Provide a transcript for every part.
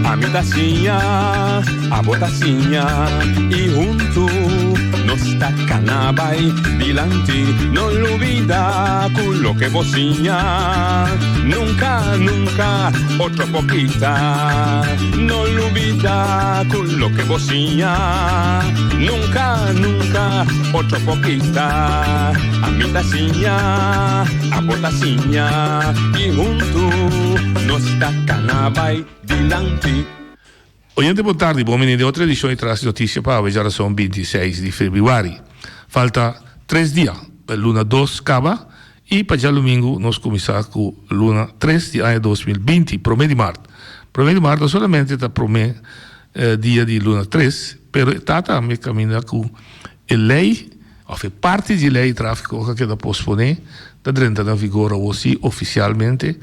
Ami ta siña, abo ta siña y huntu nos ta cana bay dilanti. No lubida cu loke bo siña nunca, nunca otro por kita. No lubida cu loke bo siña nunca, nunca otro por kita. Ami ta siña, abo ta siña y huntu nos ta cana bay dilanti. Oyente bon tardi, bon bini den otro edicion di Tras di Noticia pa awe djarason 26 di februari. Falta tres dia pa luna dos caba y pa djalumingu nos cuminsa cu luna tres di aña 2020, prome di mart. Prome di mart no solamente ta prome dia di luna tres, pero e ta tambe caminda cu e ley of e parti di ley di trafico cu a keda pospone ta drenta na vigor awo si oficialmente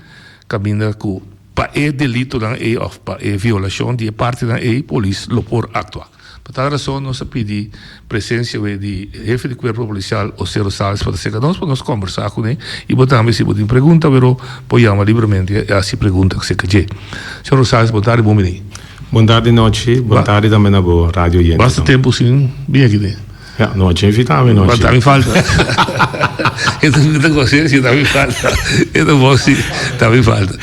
caminda cu Pa e delitonan ei òf pa e violashon di e partinan ei polis lo por aktua. Pa tal rason nos a pidi presensia wei di hefe di kuerpo polisial José Rosales pa ta serka nos pa nos kombersá kuné i bo tambe si bo tin pregunta wero por yama libremente i hasi pregunta aserka dje. Señor Rosales bon tardi bon bini. Bon tardi Nochi, bon tardi tambe na bo radio oyentenan. Basta tempu sin bini aki den. Ja, nochi invita mi nochi. Ta mi falta. E ta gosi si ta mi falta. E ta bo si ta mi falta.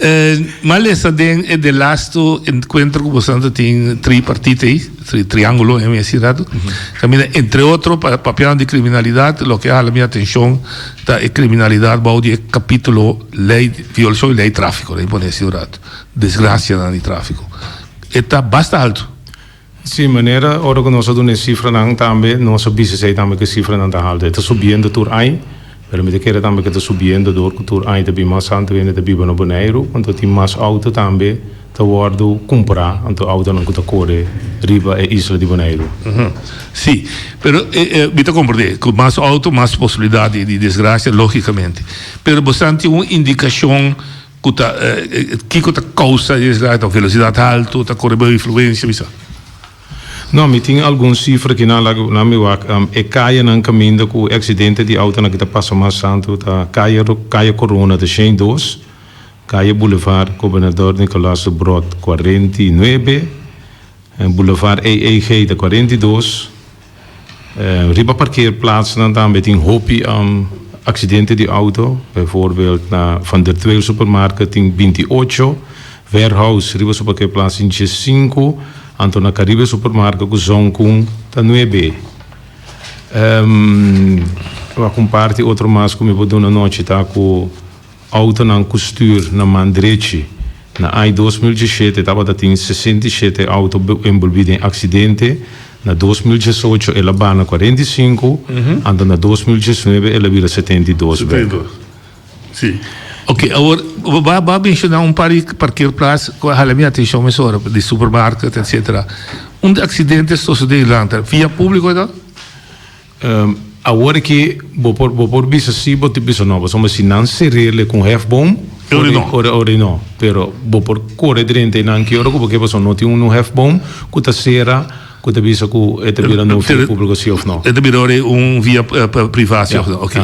Eh, ma lesa den e de lasto encuentro cu boso ta tin tripartite ei, tri, triángulo en mi así rato. Camina entre otro pa papiando di criminalidad, lo que hala mi atencion ta e criminalidad bou di e capítulo ley violacion di ley tráfico, ley pone así un rato. Desgracianan di tráfico. E ta basta alto. Sí, manera ora ku nos a duna e sifranan tambe, nos a bisa esei tambe ku e sifranan ta haltu. E ta subiendo tur aña, pero mi ta kere tambe ku e ta subiendo dor ku tur aña ta bin mas tantu hende ta biba na Boneiru, anto tin mas outo tambe ta wòrdu kumprá, anto outonan ku ta kore riba e isla di Boneiru. Sí, pero mi ta komprendé ku mas outo mas posibilidat di desgrasia, lógikamente. Pero bo sa tin un indikashon Ku ta kiko ta kousa e desgracia? Ta velosidat haltu, ta kore bou influensia bisa? No, mi tin algun sifra ki nan laga nan mi wak. E kayanan kaminda ku aksidente di outonan ki ta pasa mas tantu ta Kaya Kaya Corona ta 102, Kaya Boulevard Gobernador Nicolaas Debrot 49, Boulevard EEG ta 42. Riba parkeerplaatsnan tambe tin hopi accidente di auto, bijvoorbeeld na Van der Tweel supermarket tin 28, Warehouse riba su parkeerplaats tin 15, anto na Caribe supermarket cu Zonkun ta 9. Wak un parti otro mas cu mi por duna nochi ta cu. Autonan ku stuur na man drechi. Na aña 2017 tabata tin 67 auto enbolbí den aksidente, na 2018 el a baha na 45, anto na 2019 el a bira 72 bek. Sí. Ok, awor bo ba ba menshoná un par di parkeerplaats ku a hala mi atenshon mesora, di supermarket etcetera. Unda aksidente sosodé lanta? Via públiko e ta? Awor aki bo por bo por bisa si bo ta bisa no pasobra si nan serele ku un hefboom Ora no. ora ora no pero bo por kore drenta einan ki ora ku bo ke pasobra no tin un hefboom ku ta sera ku ta bisa ku e ta bira no via públiko si òf no. E ta bira ora un via privá si òf no oke.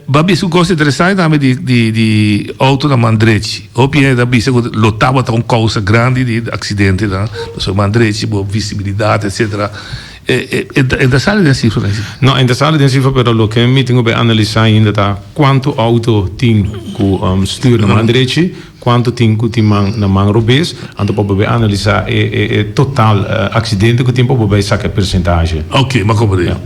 Bo a bisa un kos interesante tambe di di di outo na man drechi. Hopi hende ta bisa ku lo tabata un kousa grandi di aksidentenan pasobra man drechi bo visibilidat etcetera. E e ta sali den sifra nan si? No, e ta sali den sifra pero loke mi tin ku bai analisá ainda ta kuantu outo tin ku stuur na man drechi, kuantu tin ku tin man na man robes, anto pa bo bai analisá e e e total aksidente ku tin pa bo bai saka e persentahe. Ok, mi a komprendé.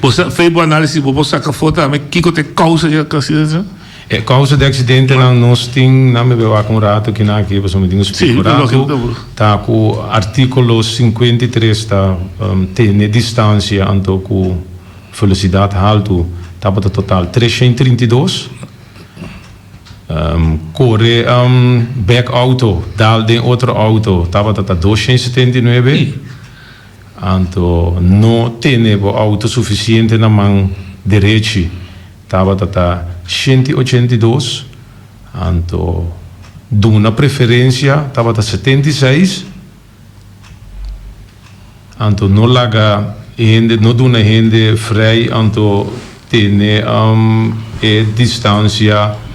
Bo sa fe bo análisis bo por saka afó tambe kiko ta e kousa di e aksidentenan? E kousa di aksidentenan nos tin, nan mi bai wak un ratu kinan aki pasobra mi tin ku splika un ratu, ta ku artíkulo 53 ta tene distansia anto ku velosidat haltu tabata total 332. Kore bek outo dal den otro outo tabata ta 279. Anto no tene bo outo sufisiente na man derechi tabata ta 182. Anto duna preferensia tabata 76. Anto no laga hende, no duna hende vrij anto tene e distansia.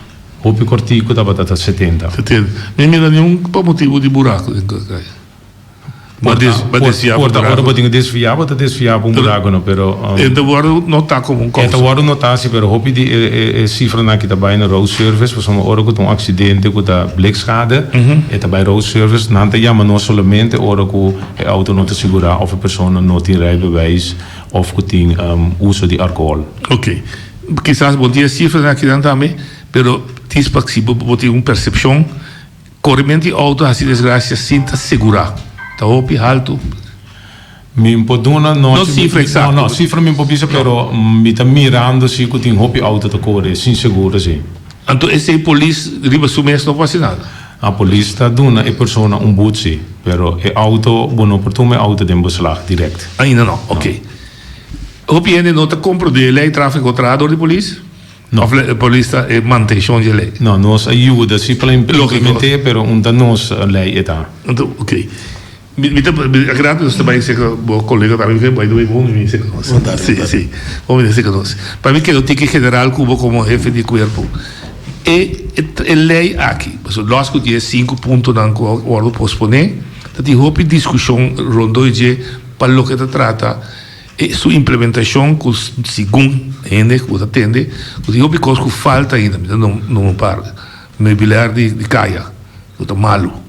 Hopi kòrtiku tabata ta 70. 70. Mi a mira niun pa motibu di buraku den kaya. Bo a desviá pa buraku. Por ta ora bo tin ku desviá, bo ta desviá pa un buraku no, pero. E ta wòrdu notá komo un kousa. E ta wòrdu notá si, pero hopi di e sifranan aki ta bai na road service, pasobra ora ku ta un aksidente ku ta blikschade, e ta bai road service. Nan ta yama nos solamente ora ku e outo no ta sigurá òf e persona no tin rijbewijs òf ku tin uso di alkohòl. Oké. Kisas bo tin e sifranan akinan tambe, pero tin pa si bo tin un persepshon. Correment di auto haci desgracia sin ta segura ta hopi halto. Mi por duna no No cifra exacto. No, no, cifra mi por bisa pero mi ta mirando si cu tin hopi auto ta core sin seguro si. Anto esey polis riba su mes no por haci nada? A polis ta duna e persona un boet si, pero e auto bo no por tuma e auto den beslag direct. Ainda no, ok. Hopi hende no ta comprende e ley trafico traha door di polis? No. Of e polis ta e mantencion dje ley? No, nos a yuda si pa implementé, pero un ta nos ley e ta. Anto, ok. Mi, mi ta, mi a keda nos ta bai serka bo kolega tambe, mi bai dui bon bini serka nos. Bon tardi, Si, si. Bon bini serka nos. Pa mi keda un tiki general ku bo komo hefe di kuerpo. E, e, e ley aki, pasobra los ku tin e sinku puntonan ku a wòrdu posponé, ta tin hopi diskushon rondó dje pa loke ta trata E su implementacion cu segun hende cu ta tende cu tin hopi cos cu falta ainda. Mi ta numa un par meubilair di caya cu ta malo.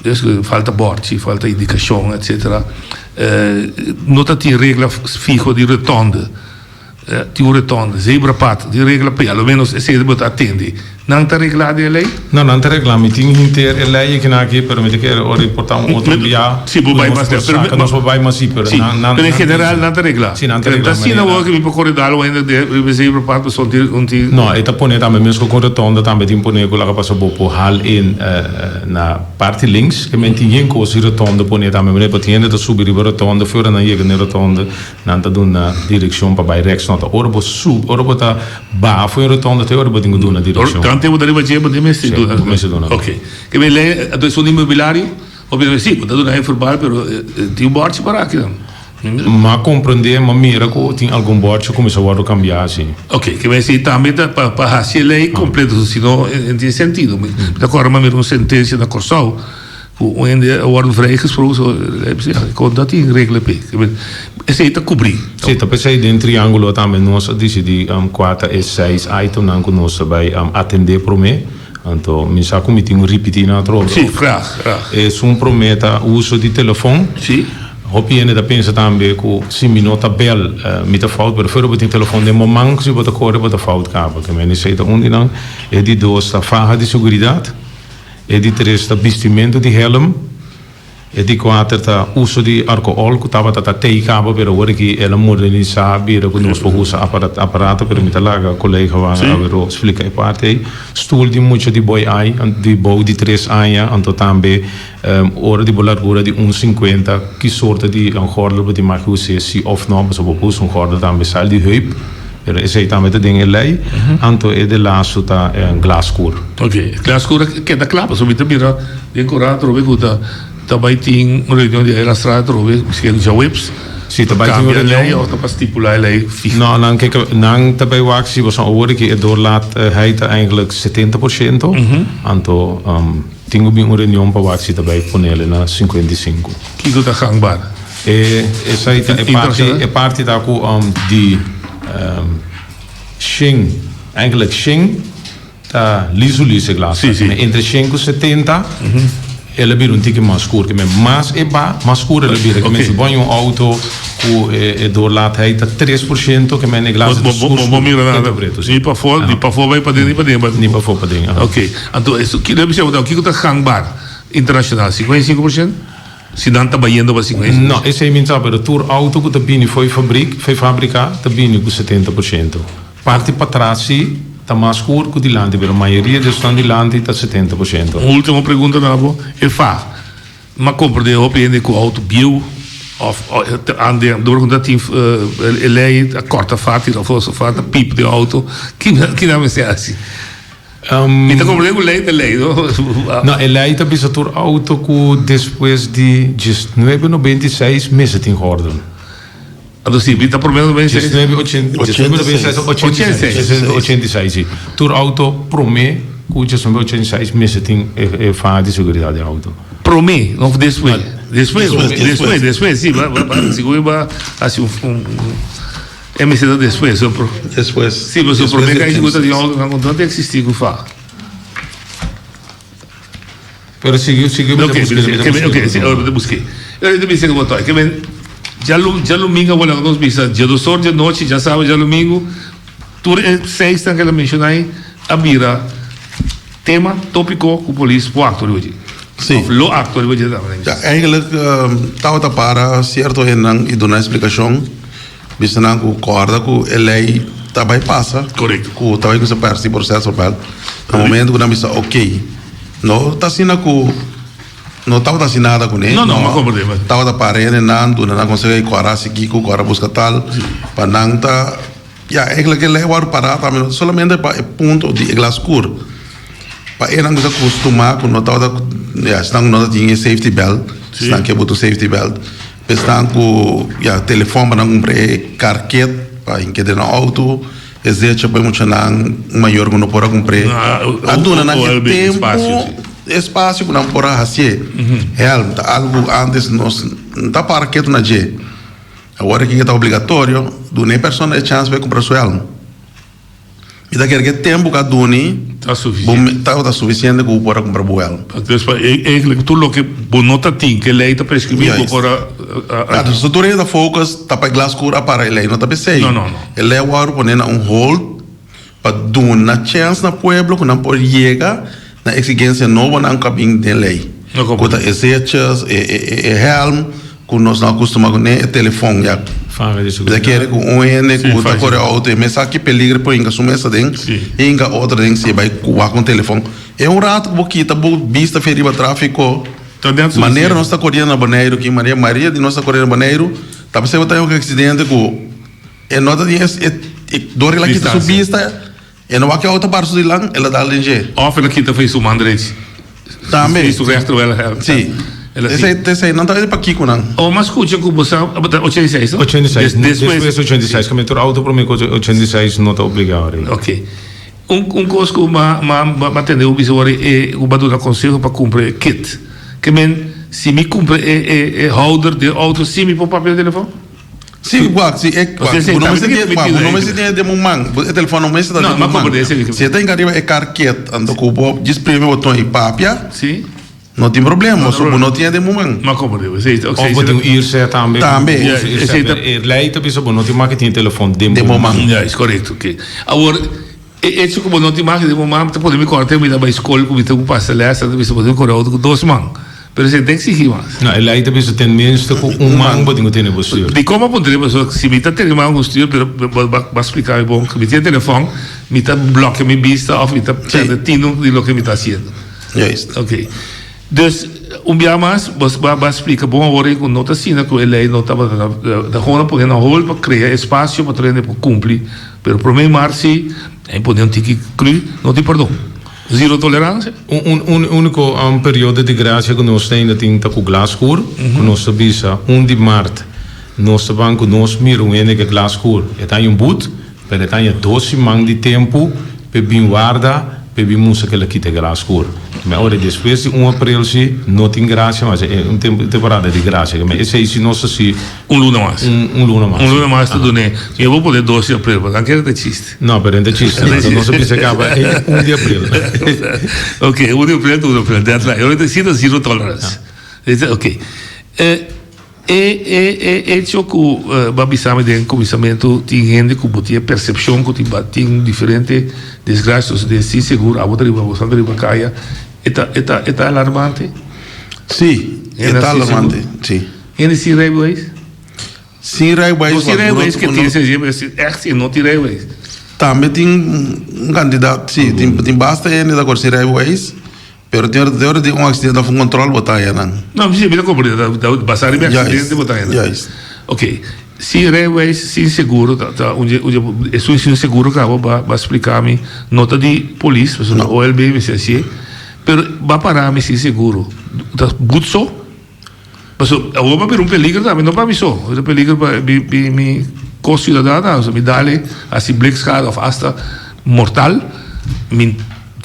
Dus falta borchi, falta indicacion etcetera. No ta tin regla fiho di rotonde. Tin un rotonde, zebrapad, tin regla p'e, a lo menos esei bo ta atende. Nan ta regla den e lei? No, nan ta regla. Mi tin hinter e lei aki nan aki, pero mi ta kere ora i por ta un otro bia Si, bo ku bai nos mas por leu. Pero saka, nos por bai mas si, pero Si, nan, nan, pero en nan general nan ta regla. Si, nan ta Pero regla ta asina manera. awor ku mi por kore dal un hende den riba e zebrapad pasobra un tin, un tin. No, e ta pone tambe mes ku rotonde tambe tin pone ku laga pasa bo por hal in na parti links, ke men tin yen kos di rotonde pone tambe manera por tin hende ta subi riba rotonde for nan yega na e rotonde. Nan ta duna direkshon pa bai rèks nò ta ora bo subi, ora bo ta baha for e rotonda te ora bo tin ku duna direkshon. Tantu tempu ta riba dje bo tin mester duna. Si, bo mester duna. Ok. Ke mi lei anto esun di mobilario? Hopi ta si, bo ta duna e verbal pero tin un bòrchi para aki nan. M'a komprendé, m'a mira ku tin algun bòrchi ku kuminsá wòrdu kambiá si. Ok, ke mi si tambe ta pa pa hasi e lei kompleto, si no e tin sentido. Mi ta kòrda m'a mira un sentensia na Kòrsou. Ku un hende a wòrdu vrijgesproken, so e bisa, ya, kon ta tin regla p'e. Esei ta kubrí. Sí, ta p'esei den Triángulo tambe nos a disidí kua ta e seis itemnan ku nos ta bai atendé promé. Anto mi sa ku mi tin ku ripití nan atrobe. Sí, graag, graag. Esun promé ta uso di telefòn. Sí. Hopi hende ta pensa tambe ku si mi no ta bèl mi ta fout, pero fuera bo tin telefòn den bo man, si bo ta kore bo ta fout kaba. Ke men esei ta un di nan. E di dos ta faha di seguridat. E di tres ta bistimentu di hèlm. E di kuater ta uso di alkohòl ku tabata ta tei kaba pero awor aki el a modernisá bira ku nos por usa aparato pero mi ta laga kolega Juan Aguero splika e parti ei. Stul di mucha di boi ai di bou di tres aña anto tambe ora di bo largura di un sinkuenta ki sorto di gòrdel bo tin mag us'é si òf no pasobra bo por usa un gòrdel tambe sal di heup. Pero esei tambe ta den e lei, anto e de lasu ta glas skur. Ok, glas skur a keda kla pasobra mi ta mira den korant atrobe ku ta ta bai tin un reunion di Eiland Straat atrobe miskien djaweps. Si, ta bai tin un reunion. Kambia e lei òf ta pa stipulá e lei fiho? No, nan ke nan ta bai wak si pasobra awor aki e doorlaatheid ta eigenlijk 70%, anto tin ku bin un reunion pa wak si ta bai ponele na 55. Kiko ta gangbaar? E esei ta e parti e parti ta ku di shen eigenlijk shen ta lisu lisu e glas Sí, sí. Entre shen ku 70 el a bira un tiki mas skur ke men mas e ba mas skur el a bira ke men si bo haña un outo ku e doorlaatheid ta 3% ke men e glas ta skur Bo skur mira nada preto preto ni pafó ni pafó bai paden ni paden bai ni pafó paden aha. Ok anto eso kiko kiko ta gangbaar internashonal 55%? Si nan ta bayendo pa 55. No, esei mi sa, pero tur auto ku ta bini fo'i fabrik, fo'i fabrika, ta bini ku 70%. Parti patras si ta mas skur ku dilanti, pero mayoria di esnan dilanti ta 70%. Un ultimo pregunta na bo, e fa m'a komprende hopi hende ku auto bieu of ande dor ku ta tin e lei ta korta fátil of oso fa ta pip den auto, ki nan mester hasi? Mi ta comprende cu ley ta ley, no? No, e ley ta bisa tur auto cu despues di diesnuebe noventa i seis mester tin gordel. Anto si ta prome noventa i seis? Diesnuebe ochenta, diesnuebe noventa i seis, ochenta i seis. Ochenta i seis, si. Tur auto prome. ku 1986 mester tin e faha di seguridat den outo. Promé of despues? Despues, despues, despues, si, sigur bo a hasi un e mester ta despues. Despues. Si, pasobra promé kai sigur ta tin outonan ku no ta eksistí ku faha. Pero sigui, sigui mi ta busk'é, mi ta busk'é. Ok, si, ora mi ta busk'é. Ora mi ta bisa ku bo tòg, ke men djalumingu a wòrdu nos bisa djedosor djanochi, djasabra, djalumingu, tur e seisnan ku el a menshoná ei a bira tema, tópiko ku polis por aktua riba dje. Si. Òf lo aktua riba dje tambe. Ya, eigenlijk tabata para sierto hendenan i duna esplikashon, bisa nan ku kòrda ku e lei ta bai pasa. Korekto. Ku ta bai kuminsá pèrsí proseso bèl. Na momento ku nan bisa okey, no ta asina ku no tabata hasi nada kuné. No, no, mi a komprendé. Tabata para hendenan, duna nan konseho, kòrda hasi kiko, kòrda buska tal, pa nan ta. Ya, eigenlijk e lei wòrdu pará tambe no ta solamente pa e punto di e glas skur. Pa esnan ku ta kustumá ku no tabata, ya, esnan ku no ta tin e safety belt, esnan ke buta un safety belt, esnan ku, ya, telefòn pa nan kumpra e car kit pa hinka den nan outo, e zecha pa e muchanan mayor ku no por a kumpr'é. A duna nan e tempu, e espasio ku nan por a hasié. Hèlm ta algu ku ántes nos no ta para ketu na dje. Awor aki ta obligatorio duna e persona e chance pa e cumpra su helm. Mi ta kere cu e tempo cu a duni Ta suficiente. tabata suficiente cu bo por a cumpra bo helm. Dus pa eigenlijk tur loke bo no ta tin cu e ley ta prescribi bo por a. Claro, so tur hende ta focus ta pa e glas cura para e ley no ta pesey. No, no, no. E ley a worde pone na un hold pa duna chèns na pueblo ku nan por yega na eksigensia nobonan ku a bin den lei. Ku ta e zeetjes, e hèlm ku nos no a kustumá kuné, e telefòn ya. Ta kere ku un hende ku ta kore outo e mes sa ki peligro e por hinka su mes aden i hinka otro aden si e bai wak un telefòn. E un rato ku bo kita bo bista fe riba tráfiko, manera nos ta koriendo na Boneiru aki, manera mayoria di nos ta koriendo na Boneiru, ta p'esei bo ta haña un aksidente ku. E no ta tin e e dor el a kita su bista e no wak e auto para su dilan el a dal den dje. Of el a kita for su man drechi. Tambe. Su rechter wel a Si. Esei esei nan ta pakiko nan. O mas scucha cu bo sa ta 86 no? 86. Despues 86 kami tur auto prome cu 86 no ta obligado rei. Ok. Un un cos cu ma ma ma tende bo bisa wor e cu bo a duna conseho pa cumpra e kit. Ke men si mi cumpra e e e houder den auto si mi por papia na telefon? Si, wak, si e, wak, bo no mester tin, wak, bo no mester tin e den bo man, e telefòn no mester ta den bo man. Si e ta hinka riba e karket, anto ku bo djis primi e boton i papia, no tin problema, pasobra bo no tin e den bo man. Òf bo tin un earset tambe. Tambe. E lei ta bisa bo no tin mag tin e telefòn den bo man. Ya, es korekto. Oke. Awor, e echo ku bo no tin mag den bo man ta pone mi kòrda te mi ta bai skol ku mi ta ku pasa lès, ta bisa bo tin ku kore outo ku dos man. Pero esei ta exigí mas. No, e lei ta bisa tenminste ku un man bo tin ku tene bo stuur. Dikon bo puntra pasobra si mi ta tene man ku stuur, pero bo a splika mi bon, mi tin e telefòn, mi ta blòkia mi bista òf mi ta pèrdè tino di loke mi ta hasiendo. Juist. Ok. Dus, un bia mas, bo a splika bon awor ei ku no ta asina ku e lei no tabata ta gewoon a pone na hol pa krea espasio pa tur hende por kumpli, pero promé mart si, e pone un tiki kru, no tin pordon. Zero tolerancia? Un unico periodo di gracia cu nos ta ainda tin ta cu glas scur, cu nos ta bisa un di maart nos ta ban cu nos mira un hende cu glas scur, e ta haña un boet, pero e ta haña dos siman di tempo p'e bin warda p'e bin mustra cu el a kita e glas scur. Ma ora despues di un april si no tin gracia mas, e un temporada di gracia, esey si nos ta si. Un luna mas. Un luna mas. Un luna mas ta dun'é. Mi bo pone dos di april, pa nan kere ta chiste. No, pero ta chiste. No, nos a bisa kaba e un di april. Ok, un di april ta un di april, deadline. Ora ta si ta zero tolerance. Ok. E e e hecho ku bo a bisa mi den kuminsamentu tin hende ku bo tin e persepshon ku tin tin diferente desgracia den sin seguro abo ta riba bo sa ta riba kaya e ta e ta e ta alarmante? Si, e ta alarmante, si. Hende sin rijbewijs? Sin rijbewijs. No sin rijbewijs ke tin esei, pero si echt si no tin rijbewijs. Tambe tin un kantidat, si, tin basta hende ta kore sin rijbewijs, pero tin ora ora di un aksidente òf un kòntròl bo ta haña nan. No, mi ta komprende, ta basá riba e aksidente bo ta haña nan. Juist. Oké, sin rijbewijs, sin seguro, ta ta un dje un dje esun sin seguro kaba bo a splika mi, no ta di polis, pasobra OLB mester hasié, pero bo a para mi sin seguro, ta but so? Pasobra awor bo a bira un peligro tambe, no pa mi so, ta un peligro pa mi mi co-ciudadano, mi dale hasi blikschade of hasta mortal, mi.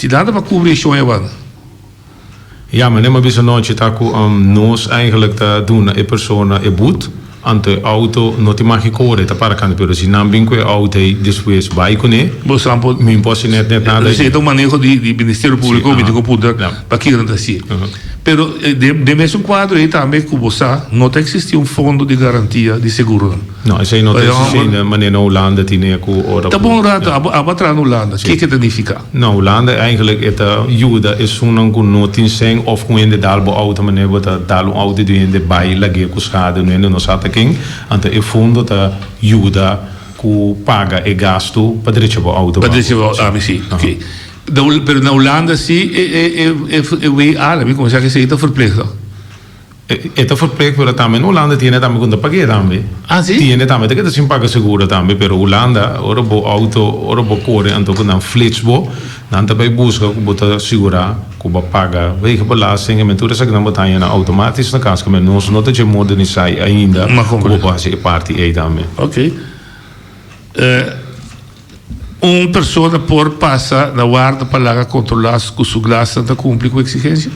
Tin nada pa kubri e shon e banda. Ya, manera mi a bisa nochi ta ku nos eigenlijk ta duna e persona e but, anto e auto no tin mag di kore, ta para kanta, pero si nan bin ku e auto ei despues bai kuné, Bo sa por mi no por hasi net net nada Esei ei. ta un maneho di di Ministerio Si, Públiko, mi aha, tin ku puntra ya. pakiko nan ta hasié. Pero den den mesun kuadro ei tambe ku bo sa no ta eksistí un fondo di garantia di seguronan. No, esei no ta existi na manera na Hulanda tine ku ora Ta ku. bon rato, abo abo a traha na Hulanda, ke ke ta nifiká? Na Hulanda eigenlijk e ta yuda esunnan ku no tin sèn òf ku hende dal bo outo manera bo ta dal un outo di hende bai lag'é ku skade un hende no sa ta ken, anto e fondo ta yuda ku paga e gastu pa drecha bo outo Pa pa drecha bo bo. ami si, ok. Pero na Hulanda si e e e e WA, mi kuminsá ku esei ta verplicht no? E ta verplicht pero tambe na Hulanda tiene tambe cu ta pagu'e tambe. Ah si? Tiene tambe ta keda sin paga seguro tambe pero Hulanda ora bo auto ora bo core anto cu nan flits bo nan ta bay busca cu bo ta sigura cu bo a paga wegenbelasting en tur esaki nan bo ta haña nan automatisch na cas cu nos no ta dje modernisa ainda cu bo por haci e parti ey tambe. Ok. Un persona por pasa na warda pa laga controla cu su glasnan ta cumpli cu exigencia?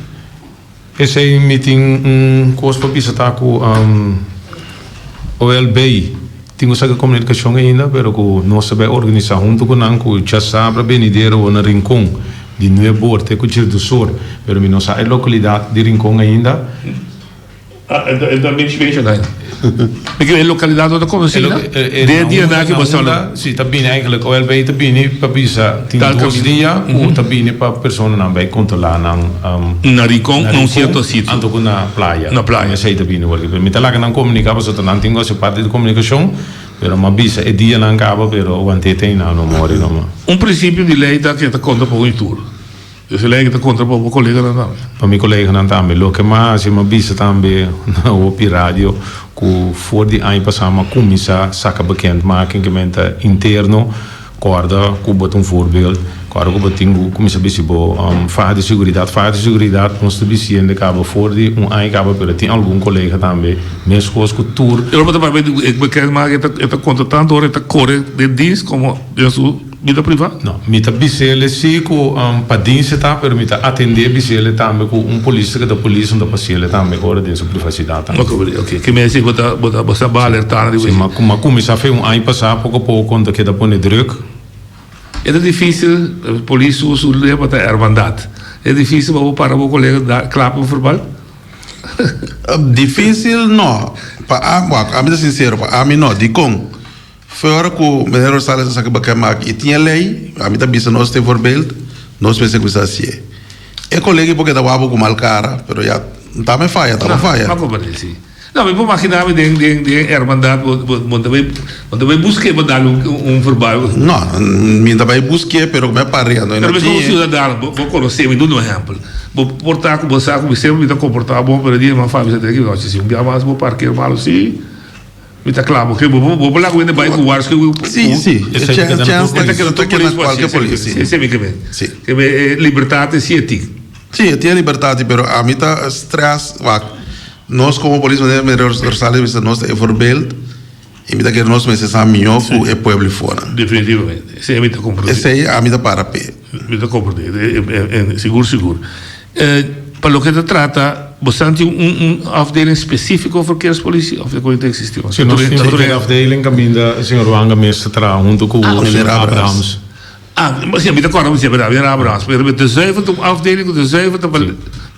Esei mi tin un kos pa bisa ta ku OLB tin ku saka komunikashon ainda pero ku nos ta bai organisá huntu ku nan ku djasabra benidero bo na Rincon di nuebor te ku djerdusor pero mi no sa e lokalidat di Rincon ainda. Ah, e ta mi menshona ainda. Pasobra e lokalidat no ta konosí na? Den e dianan aki bo sa lo. Si, ta bini eigenlijk OLB ta bini pa bisa tin dos dia ku ta bini pa personanan bai kontrolá nan. Na Rincon, na un sierto sitio. Anto ku na playa. Na playa. Esei ta bini wòrdu. Mi ta laga nan komuniká pasobra nan tin ku hasi parti di komunikashon, pero mi a bisa e dianan kaba pero want'é te einan no mori no. Un prinsipio di lei ta ke ta konta pa un i tur. Esei lei ta kontra pa bo koleganan tambe? Pa mi koleganan tambe. Loke mi a hasi, mi a bisa tambe na hopi radio ku for di aña pasá mi a kuminsá saka bekendmaking ku mi ta interno. Kòrda ku bo ta un voorbeeld. Kòrda ku bo tin ku kuminsá bisti bo faha di seguridat. Faha di seguridat nos ta bistiendo kaba for di un aña kaba, pero tin algun kolega tambe meskos ku tur. Pero bo ta papia di e bekendmaking e ta konta tantu ora e ta kore den dienst komo den su. Bida privá? No, mi ta bis'ele si ku pa dienst e ta, pero mi ta atendé bis'ele tambe ku un polis ta keda polis, un ta pasi'ele tambe ora den su privasidat tambe. Ok, ok. Ke mester bo ta bo ta bo sa ba alertá riba Si, esei. ma ku m'a kuminsá fe un aña pasá, poko poko un ta keda pone druk. E ta difísil, polis su su lema ta hermandad. E difísil pa bo para bo kolega da klap un verbal? Difísil no. Pa ami, wak, ami ta sinsero, pa ami no. Dikon? Fue ora cu meneer Rosales a saki bekend aki y tin e ley, ami ta bisa nos te voorbeeld, nos mester cuminsa hacié. E colega por keda wak cu mal cara, pero ya, ta me faya, ta bo faya. No, comprende, si. No, mi por imagina mi den, den, den hermandad, bo, bo, bo ta bay, bo ta bay busque pa dal un, un verbal. No, mi ta bay busque, pero mi a parea, no, Pero mi como ciudadano, bo, bo conoce mi, duna un ehempel. Bo por ta cu bo sa cu mi semper mi ta comporta bon, pero e dia mi a faya, mi sa treki, no, si un bia mas bo parkeer malo, si. Mi ta kla bo ke bo bo por laga wende bai ku waarschuwing ku Sí, sí. E Esei ta keda na chèns tur ta keda tur ta keda polis kualke polis, sí. Esei mi ke men. Sí. Ke men e libertat e si e tin. Sí, e tin e libertat, pero ami ta stress wak nos komo polis manera meneer Rosales bisa nos ta e voorbeeld i mi ta kere nos mester sa mihó ku e pueblo afuera. Definitivamente. Esei mi ta komprendé. Esei ami ta para p'e. Mi ta komprendé. Sigur sigur. Pa loke ta trata, bosan tin un un afdeling spesífiko verkeerspolitie òf e ta eksistí? Si, nos tin verkeerafdeling kaminda señor Wanga mes ta traha huntu ku señor Abrahams. Ah, si, mi ta kòrda mi siempre señor Abrahams. Pero de zuiver ta un afdeling ku de zuiver ta pa.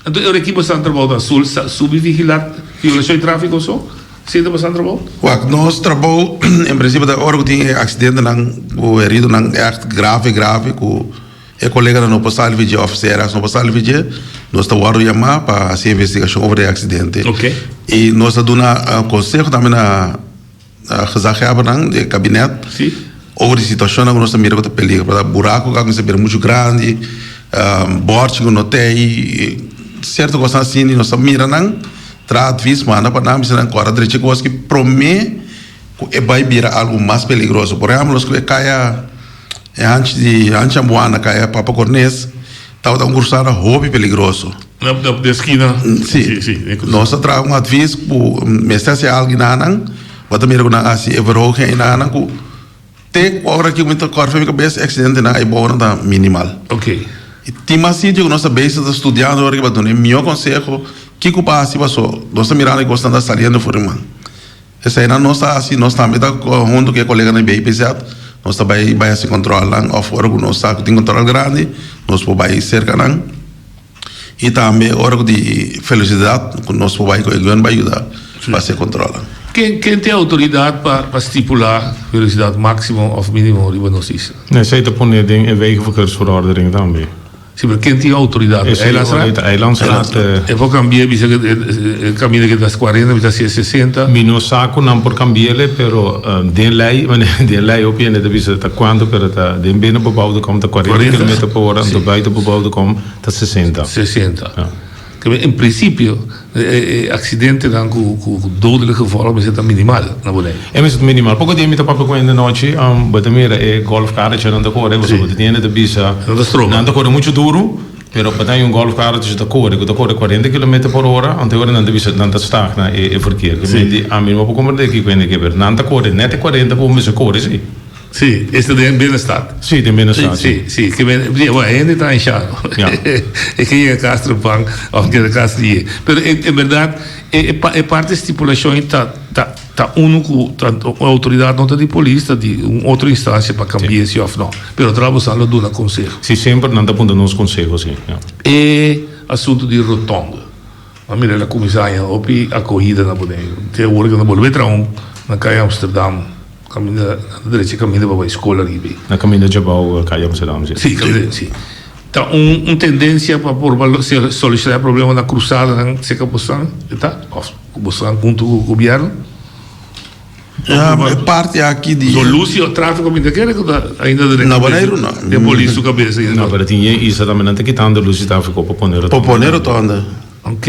Anto e ora aki bosan trabou ta sul subi vigilá violashon di tráfiko so? Si ta bosan trabou? Wak, nos trabou en prinsipio ta ora ku tin e aksidentenan ku heridonan ègt grave grave ku. E koleganan no por sali dje òf CRS no por sali dje, nos ta wòrdu yamá pa hasi investigashon over e aksidente. I nos ta duna konseho tambe na gezaghebbernan di e kabinet over di situashonnan ku nos ta mira ku ta peligro. Por ehèmpel buraku ku a kuminsá bira muchu grandi, bòrchi ku no t'ei, sierto kosnan asina i nos ta mira nan, traha advis manda pa nan bisa nan kòrda drecha e kos ki promé ku e bai bira algu mas peligroso. Por ehèmpel nos ku e kaya. E hanchi di hanchi Ambuana kaya Papa Cornes tabata un cruzada hopi peligroso. Na de skina. Si. Nos a traha un advis ku mester hasi algu nanan, bo ta mira ku nan a hasi e verhoging ei nanan ku te ora ki mi ta kòrda mi kabes e aksidentenan ei bou nan ta minimal. Ok. I tin mas sitio ku nos ta bezig ta studiando awor pa duna e mihó konseho kiko pa hasi paso nos ta mirando e kosnan ta saliendo for di man. Eseinan nos ta hasi, nos tambe ta huntu ku e koleganan di BIPZ, nos ta bai bai hasi kòntròlnan òf ora ku nos sa ku tin kòntròl grandi nos por bai serka nan. I tambe ora ku di felisidat ku nos por bai ku e gun bai yuda pa hasi e kòntròlnan. Ken ken tin outoridat pa pa stipulá velosidat máksimo òf mínimo riba nos isla? Esei ta pone den e wegenverkeersverordening tambe. Si, pero ken tin outoridat? Esei Eilandsraad? ta Eilandsraad. E por kambi'é bisa ku e kaminda ke ta kuarenta bisa hasié sesenta. Mi no sa ku nan por kambi'é, pero den lei, den lei hopi hende ta bisa ta kuantu, pero ta den binnen bebouwde kom ta kuarenta kilometer pa ora, anto buiten bebouwde kom ta sesenta. Sesenta. En prinsipio e aksidentenan ku dodelijk gevolg mester ta minimal na Boneiru. E mester ta minimal. Poko dia mi ta papia ku hende nochi, bo ta mira e golfkarretjenan ta kore, pasobra bo ta tin hende ta bisa Nan ta stroba. Nan ta kore muchu duru, pero bo ta haña un golfkarretje ta kore ku ta kore kuarenta kilometer por ora, anto e ora nan ta bisa nan ta stagna e verkeer. Ke menti ami no por komprende kiko hende ke, pero nan ta kore nèt e kuarenta ku bo mester kore si. Sí, esta den binnenstad. Sí, den binnenstad, sí. Sí, sí. Ke men, sí, bueno, hende ta anshado. Ja. E ke yega kas trempan of keda kas lié. Pero en, en berdad, e, e, e parte stipulashon ei ta, ta, ta unu ku ta un outoridat no ta di polis, ta di un otro instansia pa kambi'é si of no. Pero tra boso lo duna konseho. Sí, semper nan ta puntra nos konseho, sí. Ja. E asuntu di rotonde. A mira el a kuminsá haña hopi akohida na Boneiru. Te awor ke nan bolbe traha un na Kaya Amsterdam. Kaminda na derecha kaminda pa bai skol ariba ei. Na kaminda djabou Kaya Amsterdam, si. Si, kaminda, si. Ta un un tendensia pa por pa solushoná e problema na krusadanan serka bosan e ta? Òf ku bosan huntu ku gobièrnu? Ya, e parti aki di. So lus i tráfiko mi ta kere ku ta ainda den Na Boneiru no. Den polis su kabesa ainda. No, pero tin yen isla tambe nan ta kitando lus i tráfiko pa pone rotonda. Pa pone rotonda. Ok.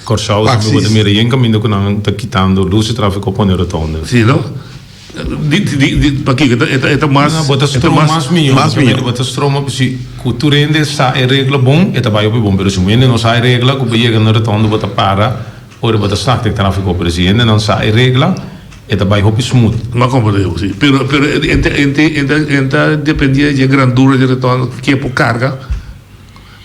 Kòrsou tambe bo ta mira yen kaminda ku nan ta kitando lus di tráfiko pone rotonda. Si no? Di di di pakiko e ta e ta mas. No, bo ta stroma mas mihó. Mas mihó. Bo ta stroma si ku tur hende sa e regla bon e ta bai hopi bon pero si un hende no sa e regla ku bo yega na rotonda bo ta para ora bo ta slak den tráfiko pero si hendenan sa e regla e ta bai hopi smooth. M'a komprende bo si pero pero e ta e ta e ta dependé di e grandura di e rotonda ke por karga.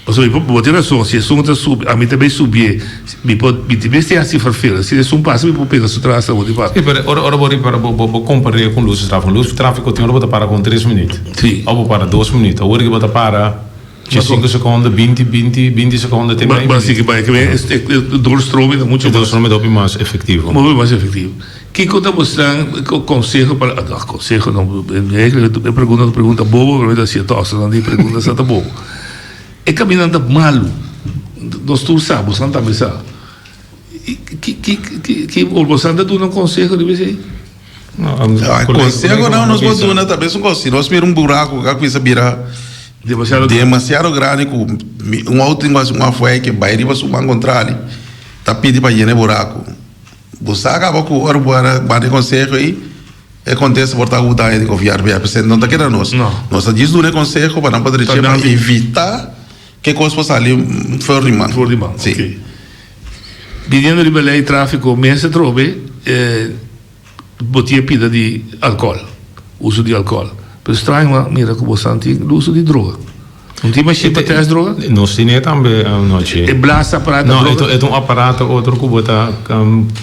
Pasobra mi por, bo tin rason, si esun ta subi, ami ta bay subié, mi por, mi tin mester hasi vervelend, si esun pasa mi por pega su tras awor di pasa. Sí, pero ora, ora bo ripara, bo, bo, bo kompar'é ku lus di tráfiko. Lus di tráfiko tin ora bo ta para kon tres minüt. Sí. Òf bo para dos minüt. Awor ki bo ta para diesinko sekonde, binti, binti, binti sekonde te mei Ba, minüt. sigui bai, ke e doorstroming ta mucho E mas. doorstroming ta hopi mas efektivo. Hopi mas efektivo. Kiko ta bosnan konseho pa, no, konseho no, eigenlijk e pregunta ta pregunta bobo, pero mi ta hasié tòg, so nan di pregunta sa ta bobo. E kaminda ta malu, nos tur sa, bosnan tambe sa. Ki, ki, ki, ki bosnan ta duna un konseho riba esei? Konseho nan nos por duna ta mes un kos, si nos mira un buraku ku a kuminsa bira demasiado grandi ku un outo tin ku hasi un afuer ke bai riba su man kontrali ta pidi pa yena e buraku. Bo sa kaba ku ora bo a manda e konseho ei, e kontesta por ta ku bo ta haña di konfiar bia. P'esei no ta keda nos. Nos ta djis duna e konseho pa nan por drecha pa evitá ke kos por sali for di man. For di man, ok. Biniendo riba e lei tráfiko mes atrobe bo tin e pida di alkòl, uso di alkòl. Pero straño a mira ku bo san tin uso di droga. No tin mashin pa test droga? Nos tin e tambe anochi. E blaas aparato No, e ta un aparato otro ku bo ta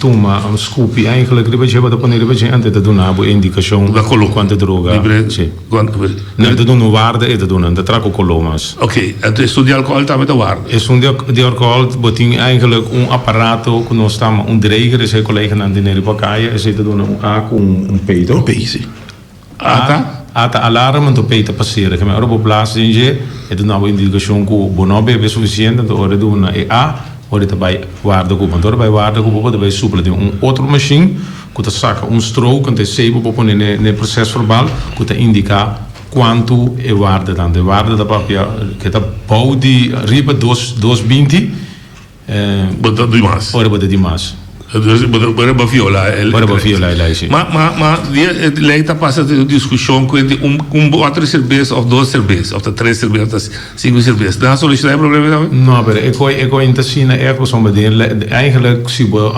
tuma, skupi eigenlijk riba dje, bo ta pone riba dje anto e ta duna bo e indikashon Ba koló. kuantu droga. Si. No, e ta duna un waarde e ta duna, no ta traha ku koló mas. Ok, anto esun di alkohòl tambe ta waarde? Esun di alkohòl bo tin eigenlijk un aparato ku nos ta yama un dreiger, esei koleganan tene riba kaya, esei ta duna un A ku un P, to? Un P, si. A ta? A ta alarm anto P ta pasera. Keme ora bo blaas den dje, e ta duna bo indikashon ku bo no a bebe sufisiente, anto ora e duna e A, ora e ta bai warda ku bo. Anto ora e bai warda ku bo, bo ta bai supla den un otro mashin ku ta saka un strook, anto esei bo por pone n'e proses verbal ku ta indiká kuantu e warda ta. Anto e warda ta papia ke ta bou di riba dos dos binti. Bo ta di mas. Ora bo ta di mas. Ora bo viola e lei. Ora bo viola e lei, si. Ma, ma, ma dia e lei ta pasa den un diskushon ku hende un, un bòter di serbes òf dos serbes, òf ta tres serbes òf ta sinku serbes. Nan a solushoná e problema tambe? No, pero e koi, e koi no ta asina erg pasobra den lei, eigenlijk si bo,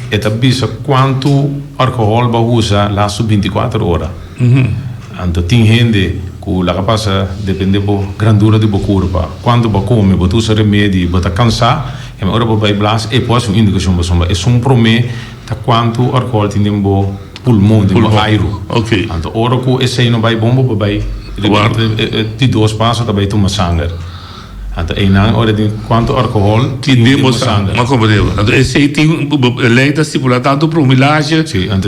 e ta bisa kuantu alkohòl bo a usa lastu binti kuater ora. Anto tin hende. Ku laga pasa depende bo grandura di bo kurpa, kuantu bo a kome, bo ta usa remedi, bo ta kansá, e ora bo bai blas e por hasi un indikashon pasobra esun promé ta kuantu alkohòl tin den bo pulmon, den bo airu. Anto ora ku esei no bai bon bo por bai riba e di dos paso ta bai tuma sanger. Anto einan ora tin kuantu alkohòl tin den bo sanger. Anto esei tin e lei ta stipulá tantu promilage. Si, anto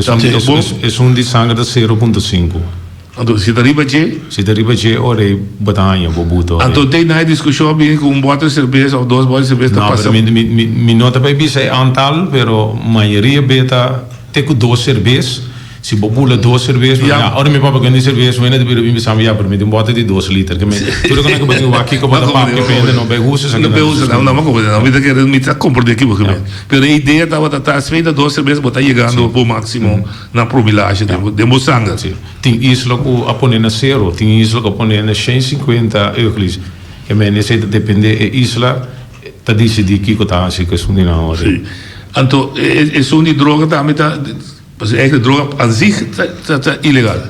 esun di sanger ta 0.5. Anto si ta riba dje? Si ta riba dje ora ei bo ta haña bo buta ora ei. Anto den nan e diskushon a bini ku un bòter serbes òf dos bòter serbes ta pasa. No, pero mi mi mi no ta bai bisa e aantal, pero mayoria be ta te ku dos serbes. Si bo bula dos serbes, ya ora mi papia ku hende serbes, wena ta bira bin bisa mi ya, pero mi tin un bòter di dos liter. Ke mi tur ku nan ke bo tin wak kiko bo ta papia pa hende no bai usa esaki. No bai usa, no, no, no, mi ta kere mi ta komprende kibo ke men. Pero e idea tabata ta si ta dos serbes bo ta yegando bo máksimo na promilahe den bo sanger. Tin isla ku a pone na sero, tin isla ku a pone na shen sinkuenta euglis. E men esei ta depende e isla ta disidí kiko ta hasi ku esun di nan ora. Sí. Anto esun di droga tambe ta, pasobra eigenlijk droga an zich ta ta ilegal.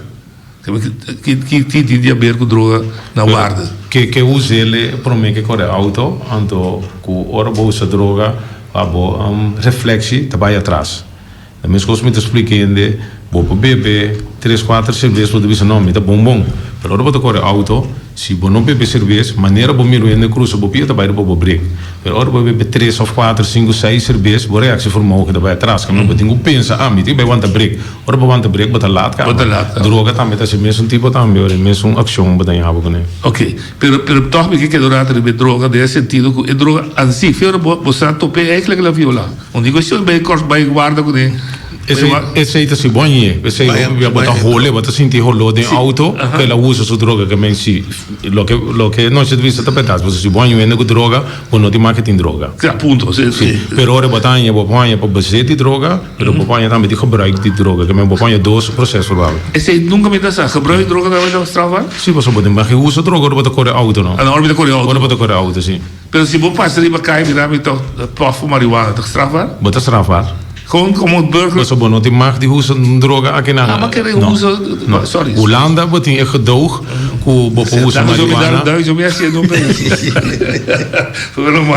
Ki ki tin di haber ku droga na warda? Ke ke us'el promé ke kore auto, anto ku ora bo usa droga pa bo refleksi ta bai atras. Na meskos mi ta splika hende, bo por bebe tres kuater serbes, bo ta bisa no, mi ta bon bon. Pero ora bo ta kore outo, si bo no bebe serbes, manera bo mira un hende krusa bo pia ta bai riba bo brek. Pero ora bo bebe tres òf kuater, sinku, seis serbes, bo reaksievermogen ta bai atras. Kamba bo tin ku pensa, ah, mi tin bai wanta brek. Ora bo wanta brek, bo ta lat kaba. Droga tambe ta hasi mesun tipo tambe, ora e mesun akshon bo ta yaba kuné. Oké, pero pero tòg mi ke keda un rato riba e droga den e sentido ku e droga an si, fe ora bo bo sa top'é eigenlijk el a violá. Un di cuestion bay cors bay warda cu den. Esey esey ta si bon ye. Esey ya bo ta hole, bo ta sinti holo den auto cu el a usa su droga ke men si loke loke nochi ta bisa ta berdad pasobra si bo haña un hende cu droga bo no tin mas ke tin droga. Si a punto si. Si pero ora bo ta haña bo por haña pa bezit di droga pero bo por haña tambe di gebruik di droga ke men bo por haña dos proceso probabel. Esey nunca mi ta sa gebruik di droga tambe ta strafbaar? Si pasobra bo tin mas ke usa droga ora bo ta kore auto no. Ah no ora bo ta kore auto. Ora bo ta kore auto si. Pero si bo pasa riba kaya mira mi ta pòf ku marihuana, ta strafbaar? Bo ta strafbaar. Gewoon komo burger. Pasobra bo no tin mag di usa droga akinan. Ah, ma kere usa, sorry. Hulanda bo tin e gedoog ku bo por usa marihuana. Daar is mi hasiendo un pens. Pero no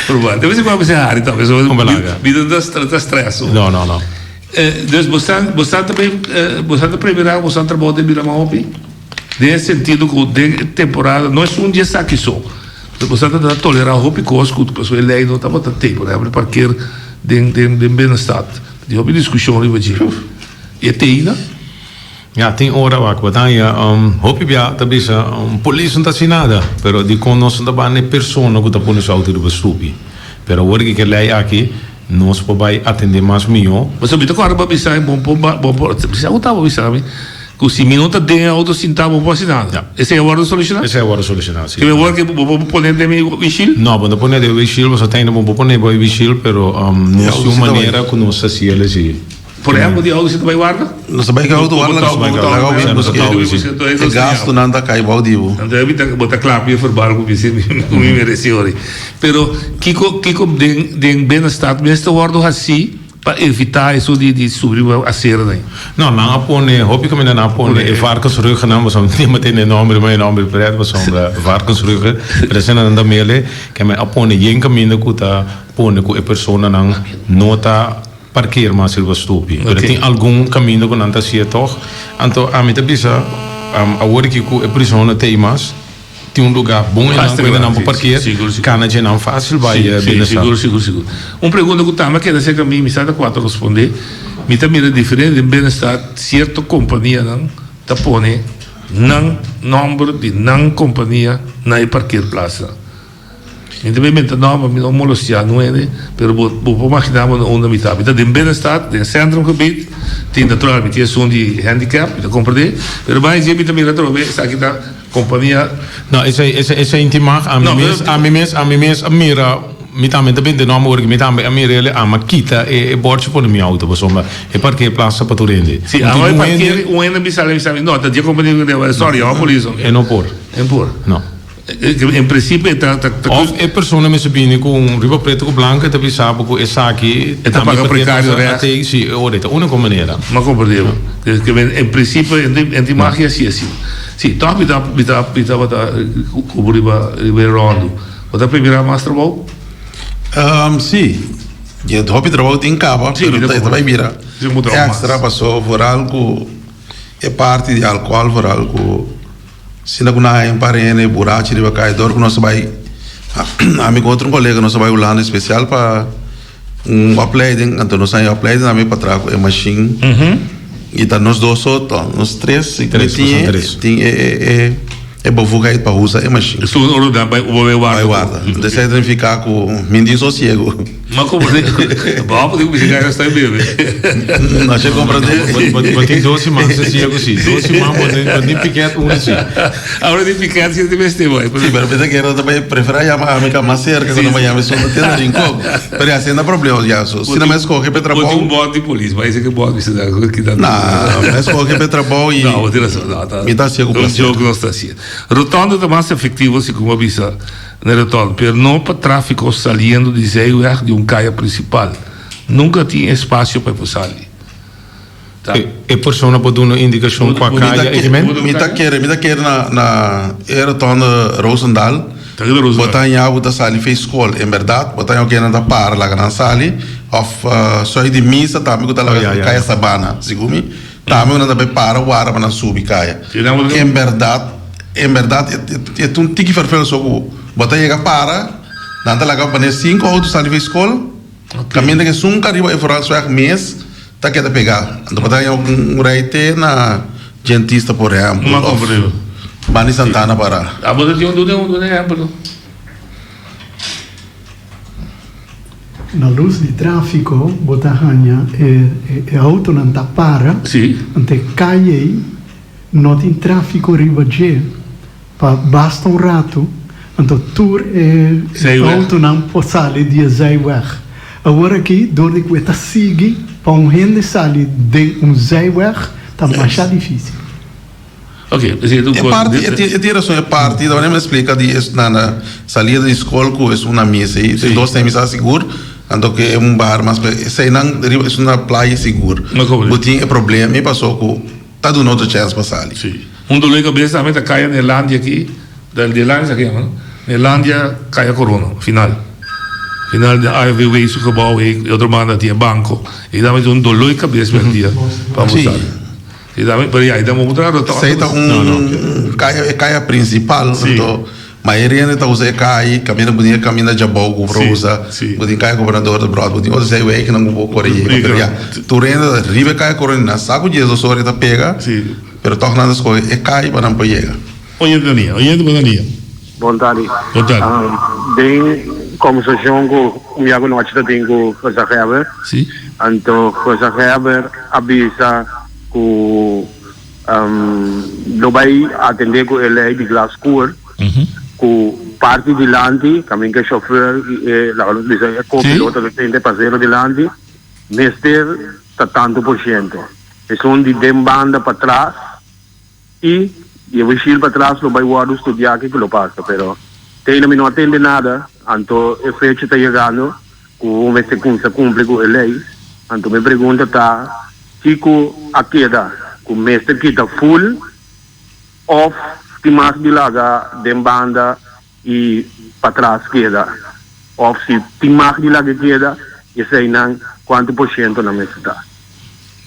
proba. Debe ser ku a bisa hari tambe. Mi no ta stress. No, no, no. Dus bo sa bo sa ta bo sa ta premirá bo sa trabou den bira mas hopi? Den e sentido ku den e temporada no esun di esaki so. Bo sa ta tolerá hopi kos ku pasobra e lei no tabata tei. Por ehèmpel parker den den den binnenstad. Tin hopi diskushon riba dje. I e tei na? Ya, tin ora wak bo ta haña hopi bia ta bisa polis no ta hasi nada, pero dikon nos no ta banda e persona ku ta pone su outo riba stupi. Pero awor ku e lei aki nos por bai atendé mas mihó. Pasobra mi ta kòrda bo a bisa mi bo bo bo bisa ku tabata bisa mi Ku si mi no ta den e auto sintá bo por hasi nada. Ja. Esei a wòrdu solushoná? Esei a wòrdu solushoná, si. Ke awor ke bo por pone den mi windshield? No, bo no pone den windshield, pasobra ta ainda bo por pone bo e windshield, pero nos tin un manera ku nos ta hasi el esei. Por ehèmpel, di auto si ta bai warda? Nos ta bai ku auto warda, laga bo bin busk'é. E gastunan ta kai bou di bo. Anto mi ta bo ta kla pia verbal ku mi si ku mi meresé ori. Pero kiko kiko den den binnenstad mester wòrdu hasí? Pa evitá eso di di subi riba aceranan. No, nan a pone, hopi kaminda nan a pone e varkensruggennan, pasobra mi no tende e nomber, ma e nomber pret, pasobra varkensruggen, pero esei nan ta mele, ke men a pone yen kaminda ku ta pone ku e personanan no ta parkeer mas riba stupi. Pero tin algun kaminda ku nan ta hasié tòg. Anto ami ta bisa, awor aki ku e prison no ta ei mas, Tin un lugar bon einan ku hende nan por parkeer, kana dje nan fásil bai binnenstad. Sigur, sigur, sigur. Un pregunta ku tambe a keda serka mi, mi sa ta kua ta respondé. Mi ta mira diferente den binnenstad sierto kompanianan ta pone nan nòmber di nan kompania na e parkeerplatsnan. Mi ta bay menta nòmber, mi no molestiá nun hende, pero bo bo por maginá bo na unda mi ta. Mi ta den binnenstad, den centrumgebied, tin natural mi tin esun di handicap, mi ta komprendé, pero bay dje mi ta mira atrobe esaki ta Kompania. No, esei, esei, esei inti mag. Ami mes, ami mes, ami mes a mira, mi tambe ta bende nòmber ora ki mi tambe a mira el, ami a kita e e bòrchi pone mi outo pasobra e parkeerplaats ta pa tur hende. Si, ami a parkeer un hende a bisa mi bisa mi, no, ta dje kompania, sorry, ami a polis. E no por. E no por. No. En principio e ta, ta, ta. Of e persona mester bini ku un riba preto ku blanco e ta bisa bo ku esaki. E ta paga precario recht. Si, ora e ta unico manera. Mi a comprende bo. En principio e tin magia si asi. Si, tòg mi ta mi ta mi tabata ku bo riba riba e ròndu. Bo ta premirá mas trabou? Si, e hopi trabou tin kaba, pero ta bai bira èkstra paso vooral ku e parti di alkohòl vooral ku asina ku nan haña un par hende burachi riba kaya dor ku nos a bai ami ku otro kolega nos a bai Hulanda espesial pa Un opleiding, anto nos haña opleiding tambe pa traha ku e mashin. I ta nos dos so, to nos tres i Tres, tin boso tres. tin e e e e bevoegheid pa usa e mashin. Esun ora nan bai bai warda. Bai warda. Entonces esei ta nifiká ku mi tin sosiego. Ma komo si bo por tin ku bishita e sta bebe. No se komprendé. Bo bo tin dos siman sosiego si. Dos siman bo tin bo tin piket unu si. Ahora tin piket si tin mester bai. Si, pero mi ta kere ta bai preferá yama ami ka mas serka ku no yama esun ta tene Rincon. Pero ya asina problema ya so. Si no me escoge pa e trabou. Bo tin un bòt di polis, bai esei ke bòt mi sa kita. Nah, me escoge pa e trabou i. No, bo tin rason. No, ta. Mi ta hacié ku placer. Un joke nos ta hacié. Rotonde ta mas efectivo segun bo a bisa na rotonde, pero no pa tráfico saliendo di zijweg di un kaya principal. Nunca tin espacio pa e por sali. E persona por duna indikashon kua kaya e kimen? Mi ta kere, mi ta kere na na e rotonde Roosendaal. Bo ta haña bo ta sali fei skol. En bèrdat bo ta haña oke nan ta para laga nan sali òf soi di misa tambe ku ta laga kaya Sabana segun mi tambe ku nan ta bai para wara pa nan subi kaya. En bèrdat en bèrdat e ta un tiki ferfel so ku bo ta yega para nan ta laga manera sinku outo sali fei skol kaminda ku esun kariba e Vooralsweg mes. Ta keda pegá. Anto bo ta haña un rei te na Djentista por ehèmpel Ma òf komprendé. Bani Santana pará. Abo ta tin un duna un duna ehèmpel no. Na lus di tráfiko bo ta haña e e outonan ta para. Sí. Anto e kaya ei no tin tráfiko riba dje. Pa basta un ratu, anto tur e autonan por sali di e zijweg. Awor aki, dor di ku e ta sigui pa un hende sali den un zijweg ta masha difisil. E parti, e tin rason, e parti, ta manera mi a splika di esnan na salida di skol ku esun na misa ei, e dos misa sigur, anto ke e un bar mas, eseinan riba esun na playa sigur. Bo tin e problema ei paso ku. Ta duna otro chèns pa sali. Sí. Un dolor di kabes tambe ta kaya Neerlandia aki, Neerlandia sa ke yama no? Neerlandia kaya Corona, final. Final di AFBW su gebouw ei, di otro banda tin e banco. Ei tambe ta un dolor di kabes bèrdia pa bo sali. Ei tambe, pero ya, ei tambe bo por traha Esei ta un kaya, e kaya principal, anto Mayoria hende ta usa e kai, kaminda bo tin e kaminda djabou ku por usa, bo tin kai Gobernador de Brot, bo tin otro sei wegennan ku bo kore yega, pero ya, tur hende ta riba e kai kore nan sa ku 12 ora e ta pega, pero tòg nan ta skohe e kai pa nan por yega. Oyente na lia, oyente bo na lia. Bon tardi. Bon tardi. Den kombersashon ku un biaha ku nochi ta tin ku Gezaghebber, anto Gezaghebber a bisa ku. Lo bai atendé ku e lei di glas skur ku parti dilanti kaminda ku e shofèr i e laga nos bisa e kopiloto ta sinta e pasero dilanti mester ta tantu por shento. Esun di den banda patras i di e wishil patras lo bai wòrdu studiá kiko lo pasa pero te ainda mi no a tende nada anto e fecha ta yegando ku mester kumsa kumpli ku e lei anto mi pregunta ta. Kiko a keda ku mester kita ful òf tin mas di laga den banda i patras keda? Òf si tin mag di laga keda, eseinan kuantu por shento nan mester ta?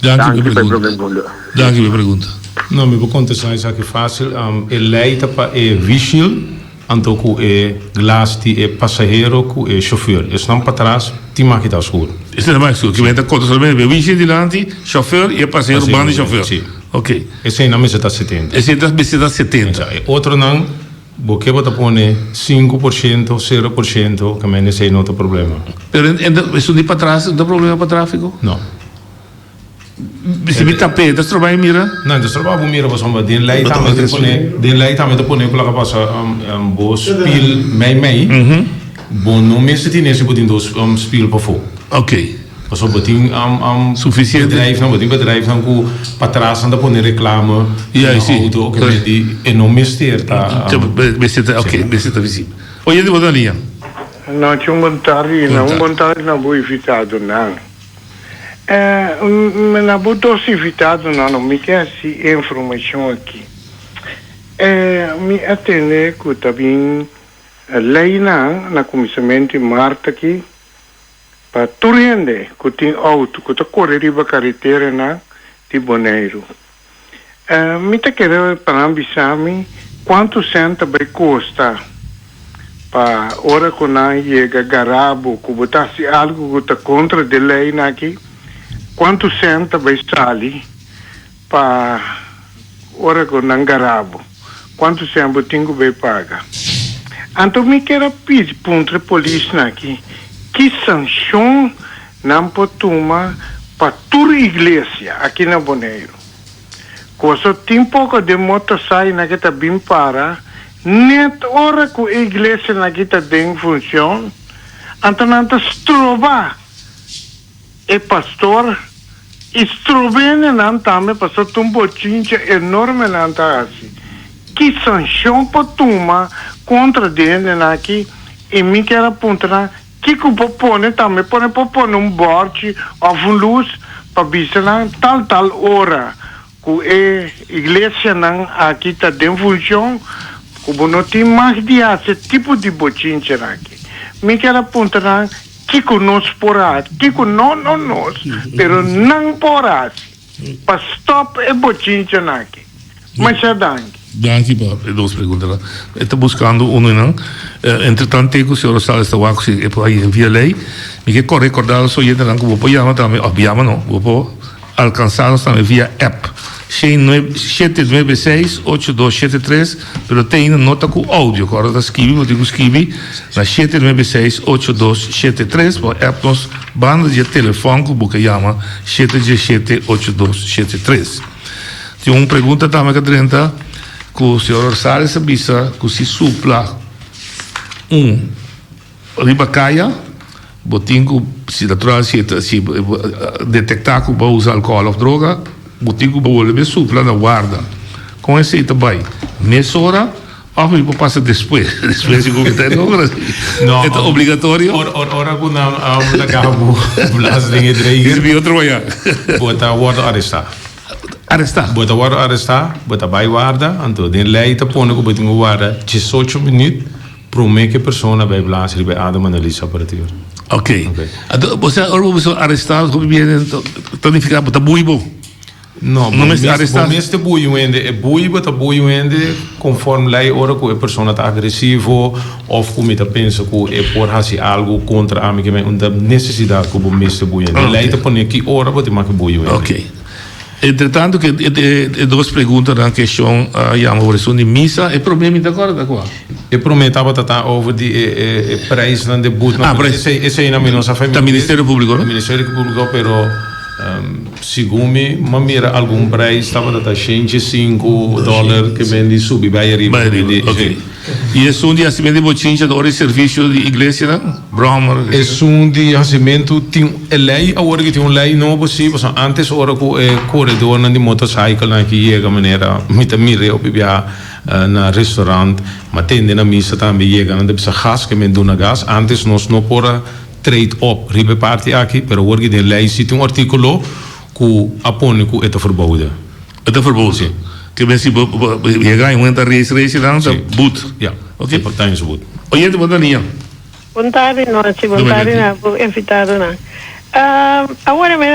Danki pa e pregunta. Danki pa e pregunta. No, mi por kontestá esaki fásil. E lei ta pa e vigil. Anto ku e glas di e pasahero ku e shofùr. Esnan patras tin maki ta skur. Esnan ta maki skur. Kimen ta konta solamente e wishi dilanti, shofùr i e pasahero banda di shofùr. Si. Ok. Eseinan mester ta setenta. Esei ta mester ta setenta. E otronan bo ke bo ta pone 5%, 0%, kimen esei no ta problema. Pero esun di patras no ta problema pa trafiko? No. Si mi tap'é, ta stroba mi mira? No, ta stroba bo mira pasobra den lei tambe ta pone, den lei tambe ta pone ku laga pasa bo spiel mei mei, bo no mester tene si bo tin dos spiel pafó. Ok. Pasobra bo tin Sufisiente. bedrijfnan, bo tin bedrijfnan ku patras nan ta pone reklame Ja, na si. outo, ke men di e no mester ta. Mester ta, ok, mester ta visibel. Oyente bo ta liña. Nochi un bon tardi, Bon un tardi. bon tardi na bo invitadonan. Na bo dos invitadonan no mi ke hasi e informashon aki. Mi a tende ku ta bin leinan na kuminsamentu di mart aki pa tur hende ku tin outo ku ta kore riba kareteranan di Boneiru. Mi ta kere pa nan bisa mi kuantu sènt ta bai kosta pa ora ku nan yega gara bo ku bo ta hasi algu ku ta kontra di leinan aki, kuantu sènt ta bai sali pa ora ku nan gara bo, kuantu sènt bo tin ku bai paga. Anto mi kier a pidi puntra e polisnan aki ki sanshon nan por tuma pa tur iglesia aki na Boneiru. Koso tin poko den motosainan ke ta bin para net ora ku e iglesianan aki ta den funshon, anto nan ta stroba e pastor i strobende nan tambe pasobra ta un bochincha enorme nan ta hasi. Ki sanshon por tuma kontra di hendenan aki i mi kier a puntra nan Kiko por pone tambe pone por pone un bòrchi òf un lus pa bisa nan tal tal ora ku e iglesianan aki ta den funshon ku bo no tin mag di hasi e tipo di bochinchanan aki. Mi kier a puntra nan kiko nos por hasi, kiko no no nos pero nan por hasi pa stòp e bochinchanan aki. Masha danki. Danki pa e dos preguntanan. E ta buskando uno di nan. Entre tanto ku señor Rosales ta wak si e por haña via lei, mi ke rekordá nos oyentenan ku bo por yama tambe, òf yama no, bo por alkansá nos tambe via app. 796 8273, pero te ainda no ta ku oudio, ku ora ta skibi bo tin ku skibi na 796 8273, bo app nos banda di e telefòn ku bo ke yama 717 8273. Tin un pregunta tambe ka drenta ku señor Rosales a bisa ku si supla un riba kaya bo tin ku si natural si si detekta ku bo a usa alkohòl òf droga bo tin ku bolbe supla na warda. Kon esei ta bai? Mesora òf mi por pasa despues? Despues si ku mi ta logra si No, e ta obligatorio? Ora ora ora ku nan laga bo blas den e dreiger Esei otro mañana. bo ta wòrdu arestá. Arestá. Bo ta wòrdu arestá, bo ta bai warda, anto den lei ta pone ku bo tin ku warda diesocho minüt promé ku e persona bai blaas riba e ademanalyse apparatuur. Ok. Anto, bo sa ora bo bisa arestá, hopi biene ta nifiká bo ta bui bo? No, bo mes, bo mes ta bui un hende. E bui bo ta bui un hende konform lei ora ku e persona ta agresivo òf ku mi ta pensa ku e por hasi algu kontra ami ke men un ta nesesidat ku bo mes ta bui un hende. Lei ta pone ki ora bo tin make bui un hende. Ok. Entretanto ke e dos preguntanan ke Shon a yama over esun di misa, e prome mi ta kòrda kua? E prome tabata ta over di e prijsnan de boet. Ah, prijs. Esei nan mi no sa fai. Ta Ministerio Públiko, no? Ministerio Públiko, pero segun mi, m'a mira algun prijs tabata ta shentje sinku dòler ke men di subi bai ariba. Bai ariba, ok. I esun di hasimentu di bochincha ta ora di servisio di iglesianan? Brommer. Esun di hasimentu tin e lei awor ki tin un lei nobo si pasobra antes ora ku e koredornan di motorcyclenan aki yega manera mi ta mir'é hopi bia na restaurant ma tende na misa tambe yega nan ta bisa gas ke men duna gas antes nos no por a trade op riba e parti aki pero awor ki den lei si tin un artikulo ku a pone ku e ta verboden. E ta verboden? Si. Ke men si bo yega i un hende ta race race nan ta boet? Ya. Ok. E por ta su boet. Oyente bo ta liña. Bon tardi nochi, bon tardi na bo invitadonan. Awor mi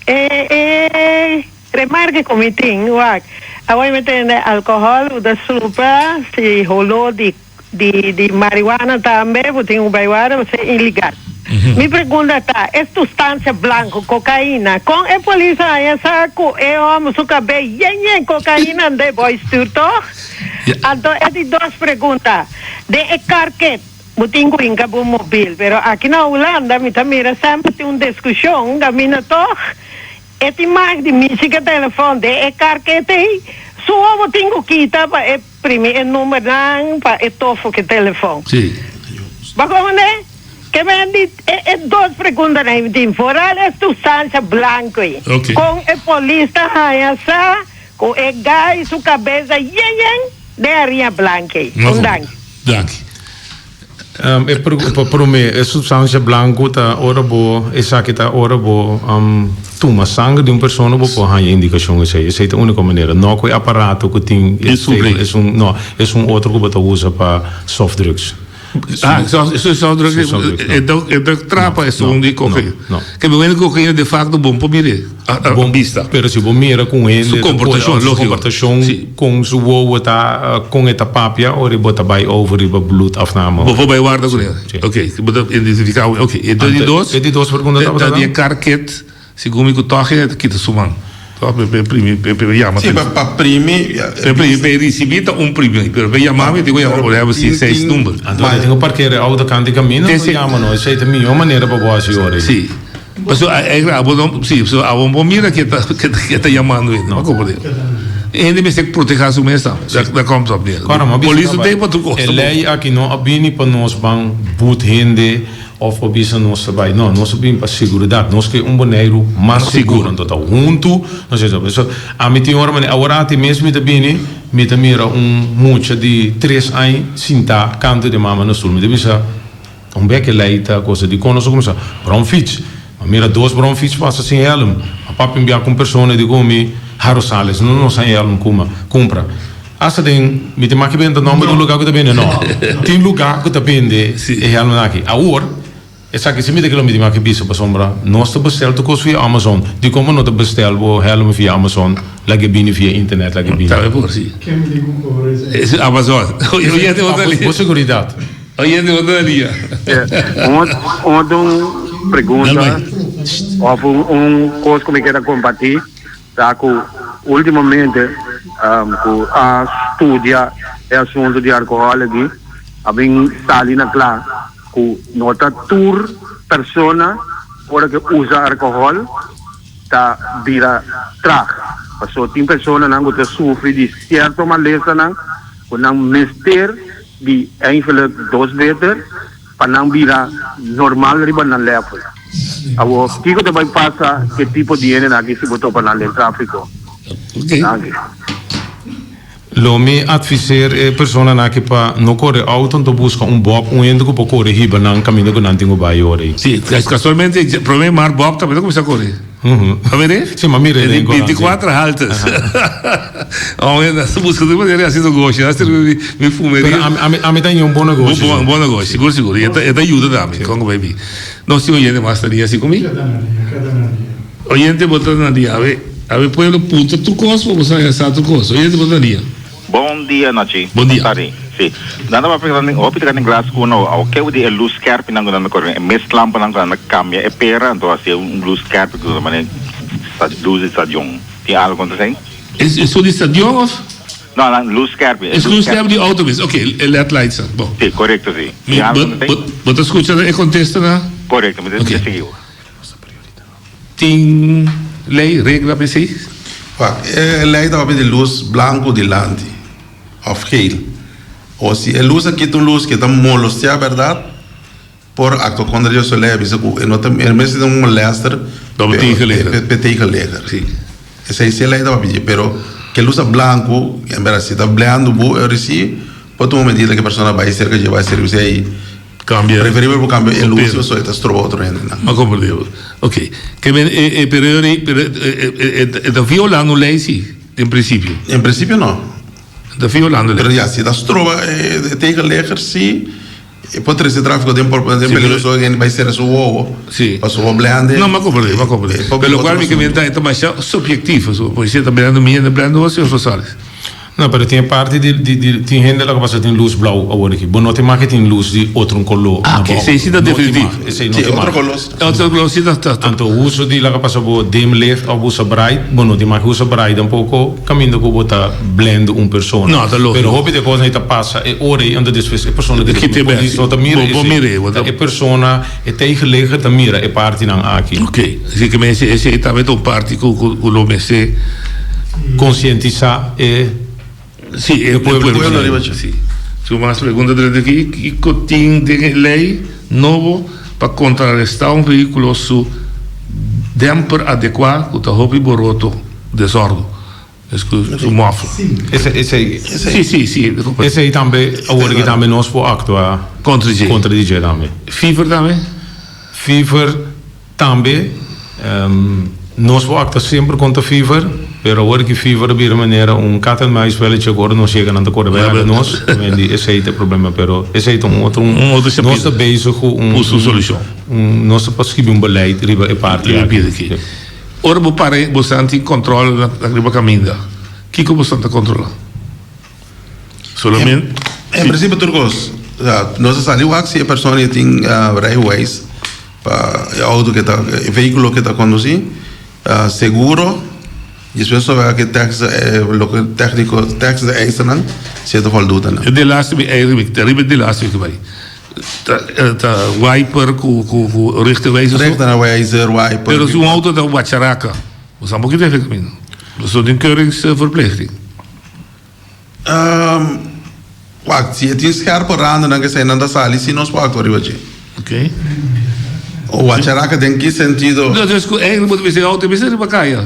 e e remarke ku mi tin wak awor mi tende alkohòl bo ta supra si holó di di di marihuana tambe bo tin ku bai warda bo ta ilegal. Mi pregunta ta e sustancia blanco cocaina kon e polis a haña sa ku e hòmber su kabei yen yen cocaina ande boy stuur tòg? Anto e di dos pregunta, den e karket bo tin ku hinka bo mobil, pero aki na Hulanda mi ta mira semper tin un diskushon kaminda tòg e tin mag di mishi ku e telefòn den e karket ei, suo bo tin ku kita pa e primi e numbernan pa e tofo ku e telefòn. Bo komprende? Ke men di e dos preguntanan ei mi tin, foral e sustansha blanku ei, kon e polis ta haña sa Ku e gai su kabesa yen yen den harinha blanki. Un danki. Danki. E pa prome e substancia blanco ta ora bo esaki ta ora bo tuma sanger di un persona bo por haña indicacion esey. Esey ta unico manera. No cu e aparato cu tin e stable esun no esun otro cu bo ta usa pa soft drugs. Ah, eso es soft drugs. E ta trapa esun di cocaina. Ke bo hende cocaina de facto bon por mire a bista. Pero si bo mira cu un hende su comportacion, su comportacion con su wowo ta con e ta papia ora bo ta bay over riba bloedafname. Bo por bay warda cu ne. Ok, bo ta identifica. Ok, e di dos. E di dos pregunta tabata. Ta di e car kit. Segun mi ku tòg e ta kita su man. Tòg p'e primi, p'e yama. Sí, pa primi. P'e primi, p'e risibí ta un primi, pero p'e yama mi tin ku yama por ehèmpel si seis number. Anto e tin ku parkera e outo kant di kaminda anto yama no. Esei ta mihó manera pa bo hasi ora ei. Sí. Pasobra abo no, sí, pasobra abo no por mira ke ta, ke ta yamando hende. Bo a komprendé? Hende mester protehá su mes tambe. Dat komt op neer. Polis no tin pa tur kos. E lei aki no a bini pa nos ban but hende. Of pa bisa nos ta bai. No, nos a bin pa seguridat. Nos ke un Boneiru mas sigur. Anto ta huntu nos a esaki. So, ami tin ora manera, awor ati mes mi ta bini, mi ta mira un mucha di tres aña sintá kantu di mama na stul. Mi ta bisa, un bek e lei ta cosa. Dikon nos a kuminsá? Bromfiets. Mi a mira dos bromfiets pasa sin hèlm. A papia un bia ku un persona di ku mi, Ha Rosales, no nos haña hèlm kuma, kumpra. Asta den, mi tin maki benta nomber di un lugar ku ta bende, no. Tin lugar ku ta bende e hèlmnan aki. Awor, esaki si mi ta kere mi tin maki bisa pasobra nos ta bestel tur kos via Amazon. Dikon bo no ta bestel bo hèlm via Amazon, lag'e bini via internet, lag'e bini. Tambe por, si. Ken mi tin ku kobra esei? Amazon. Oyente bo ta Bo seguridat. Oyente bo ta lia. Un otro pregunta òf un kos ku mi kier a kompartí. Ta cu ultimamente cu a studia e asunto di alcohol aki a bin sali na cla cu no ta tur persona ora cu usa alcohol ta bira traag. Pasobra tin personanan cu ta sufri di cierto malesanan cu nan mester di eigenlijk dos beter. Pa nan bira normal riba nan level. Awor, kiko ta bai pasa ku e tipo di hendenan aki si bo topa nan den trafiko? Danki. Lo mi adviseer e personanan aki pa no kore auto, anto buska un bob, un hende ku por kore hiba nan kaminda ku nan tin ku bai ora ei. Sí, kasualmente prome mar bob tambe ta kuminsá kore. A mira? Sí, m'a mira den Corant. 24 haltes. Hombre, na su busca tu manera haci negoshi, haci mi mi fumeria. Pero ami ami ami ta un bon negoshi. Bon bon negoshi, sigur sigur. Y e ta yuda tambe, con cu bay No si oyente mas ta dia así cu mi. Keda na dia, keda na dia. Oyente bo ta na dia, awe awe pueblo puntra tur cos pa bo sa sa tur cos. Oyente bo ta na dia. Bon dia Nochi. Bon dia. Tardi. Si. Nan ta papia ku hopi ta glas ku no awo ke di e lus skerpi nan ku nan ta kore e mes lampa nan ku nan ta kambia e pera anto hasi un lus skerpi ku ta mane lus di stadion. Tin algo kontra esei? Esun di stadion of? No, nan lus skerpi. E lus skerpi di auto mes. Ok, e led lights nan. Bon. Si, korekto si. Tin algo kontra esei? Bo ta skucha e kontesta na? Korekto, mi ta sigui bo. Tin ley, regla pa esey? Wak, e ley ta papia di lus blanco dilanti of geel. O si e lus aki ta un lus ke ta molestia berdad, por actua contra dje. So ley a bisa cu e no ta, e mester ta un molester p'e tegenligger. Esey si e ley ta papia dje. Pero ke lus ta blanco, en berdad si ta bleando bo, e ora si por tuma medida ke persona bay cerca dje, bay cerca dje, esey. Cambia. Preferibel bo cambia e luz pasobra e ta stroba otro hendenan. Ma comprende bo. Ok. Ke men e e pero e pero e e ta violando un ley si, en principio. En principio no. E ta violando ley. Pero ya, si ta stroba e tegenligger si, e por trece trafico den por den peligro so hende bay cera su wowo. Si. Pasobra bo blende. No, m'a comprende, m'a comprende. Pero locual mi ke men ta e ta masha subjectivo. So, policía ta blende mi hende blende bo, señor Rosales. No, pero tin e parti di, di, di, tin hende loke pasa tin luz blauw awor aki. Bo no tin mag ke tin luz di otro un color Ah, na oké, bo esei si auto. ta No tin definitief. mag, esei no Sí, tin otro mag. color si. Otro color si ta, ta, ta. Anto uso di loke pasa bo dim licht of usa bright, bo no tin mag usa bright tampoco caminda cu bo ta blende un persona. No, ta logico. Pero hopi di e cosnan ei ta pasa e ora ei, anto despues e persona Kite di bek. polis no ta mira Bo, bo esei. mira ei, bo Ta ta. e persona, e tegenligger ta mira e partinan aki. Oké, así ke mester esei tambe ta un parti cu, cu, cu lo mester. Konsientisá e Sí, e pueblo pueblo riba dje. Sí. Su mas pregunta drenta aki, kiko tin den e lei nobo pa kontrarestá un vehíkulo su demper adekuá ku ta hopi boroto, desòrdu? Es ku su mòfel. Esei. Si, si, si. Esei tambe, awor aki tambe nos por aktua Kontra dje. Kontra di dje tambe. Fever tambe? Fever tambe. Nos por aktua semper kontra fever, pero awor aki fever a bira manera un kat en muis spelletje ku ora nos yega nan ta kore bai laga nos. Mendi esei ta e problema, pero esei ta un otro, Un otro nos ta bezig ku un. Buska un solushon. Un, nos ta pa skibi un beleid riba e parti aki. Ora bo para bo san tin control na riba caminda, kico bo san ta controla? Solamente. En principio tur cos. Nos a sali wak si e persona ya tin rijbewijs pa e auto ke ta e vehiculo ke ta conduci, seguro, despues nos a wak e tekst loke tecnico tekst de eisennan si e ta voldoet nan. E delaste mi eigenlijk ta riba e delaste mi ke bai. Ta wiper ku ku richterwijzer so. Richterwijzer, wiper. Pero si un auto ta wacharaka, bo sa bo ki ta kaminda. Bo so tin keuringsverplichting. Wak, si e tin scherpe randennan ke eseinan ta sali si nos por aktua riba dje. Oké. Wacharaka den ki sentido? No, dus ku eigenlijk bo ta bisa e auto e mester riba kaya.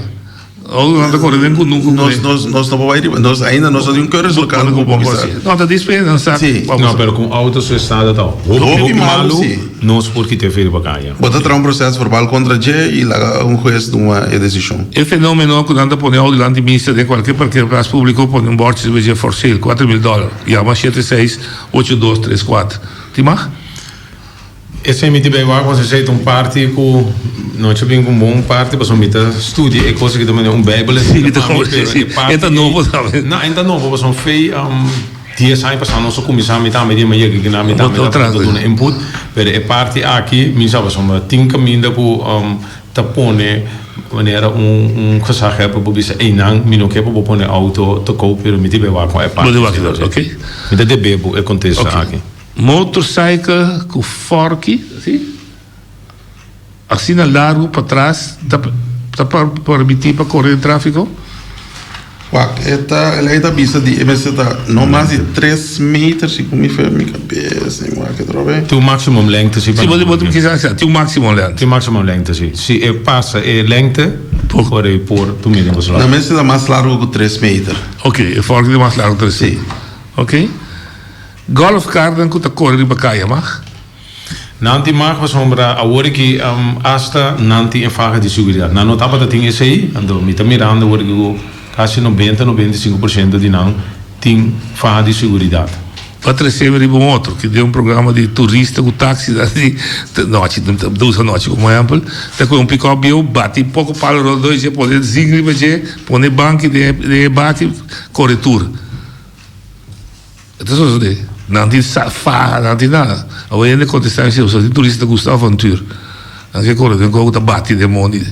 Auto nan ta kore den ku nuku ku Nos nos nos no por bai riba nos ainda nos no tin un keuringslokaal ku por bisa. No ta dispe nan sa. Si. No pero ku un auto su estado ta hopi malu nos por kita e riba kaya. Bo ta traha un proces verbal kontra dje i laga un hues tuma e desishon. E fenomeno ku nan ta pone auto dilanti misa den kualke parkeerplaats publiko pone un bòrchi riba dje for sale 4000 dòler yama 768234 tin mag? Esei mi ta bay wak pasobra esei ta un parti ku no ta bin ku un bon parti pasobra mi ta studia e kos aki ta manera un bijbel esei ta pa mi pero e parti e ta nobo tambe no e ta nobo pasobra fei dies aña pasa nos a kuminsá mi tambe di yega kinan mi tambe ta duna input pero e parti aki mi sa pasobra tin kaminda ku ta pone manera un gezaghebber por bisa einan mi no ke pa bo pone auto te koop pero mi ta bay wak kon e parti mi ta debe bo e kontesta aki. Motorcycle ku fòrki si asina largu patras ta ta permití pa kore den tráfiko? Wak, e ta e lei ta bisa di e mester ta no mas di tres meter si ku mi fe mi kabes mi wak atrobe. Tin un maximum lengte si. Si bo bo kisa sa tin un maximum lengte. Tin un maximum lengte si. Si e pasa e lengte por e por tuma den boso lado. No mester ta mas largu ku tres meter. Ok, e fòrki ta mas largu ku tres meter. Si. Ok. Golf carnan ku ta kore riba kaya mag? Nan tin mag pasobra awor aki asta nan tin e faha di seguridat. Nan no tabata tin esei, anto mi ta mirando awor aki ku kasi nobenta, 95 por siento di nan tin faha di seguridat. Pa trese mi riba un otro, ki den un programa di turista ku taxi ta di nochi, ta usa nochi komo ehèmpel, ta kohe un pikòp bieu, bati poko palo rondó dje, pone zink riba dje, pone banki den e baki, kore tur. E ta sosodé. Nan tin sa faha, nan tin nada. Awor hende kontestá mi si pasobra tin turista ta gusta aventur. Nan ke kore den koko ta bati den mondi.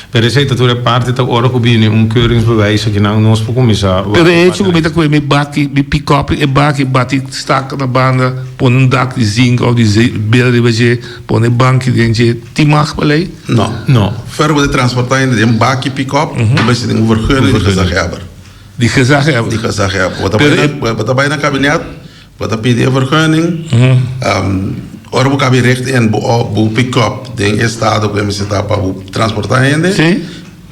Pero esei ta tur e parti ta ora ku bini un keuringsbewijs aki nan nos por kuminsá wak Pero e hecho ku mi ta kohe mi baki, mi pikòp e baki, bati staka na banda, pone un dak di zink òf di bel riba dje, pone banki den dje, tin mag pa lei? No. No. Ver bo ta transportá hende den baki pikòp, bo mester tin un vergunning di gezaghebber. Di gezaghebber. Di gezaghebber. Bo ta bai na, bo ta bai na kabinet, bo ta pidi e vergunning. Ora bo kabi richt in bo bo pick-up den e estado ku e mester ta pa bo transportá hende. Si.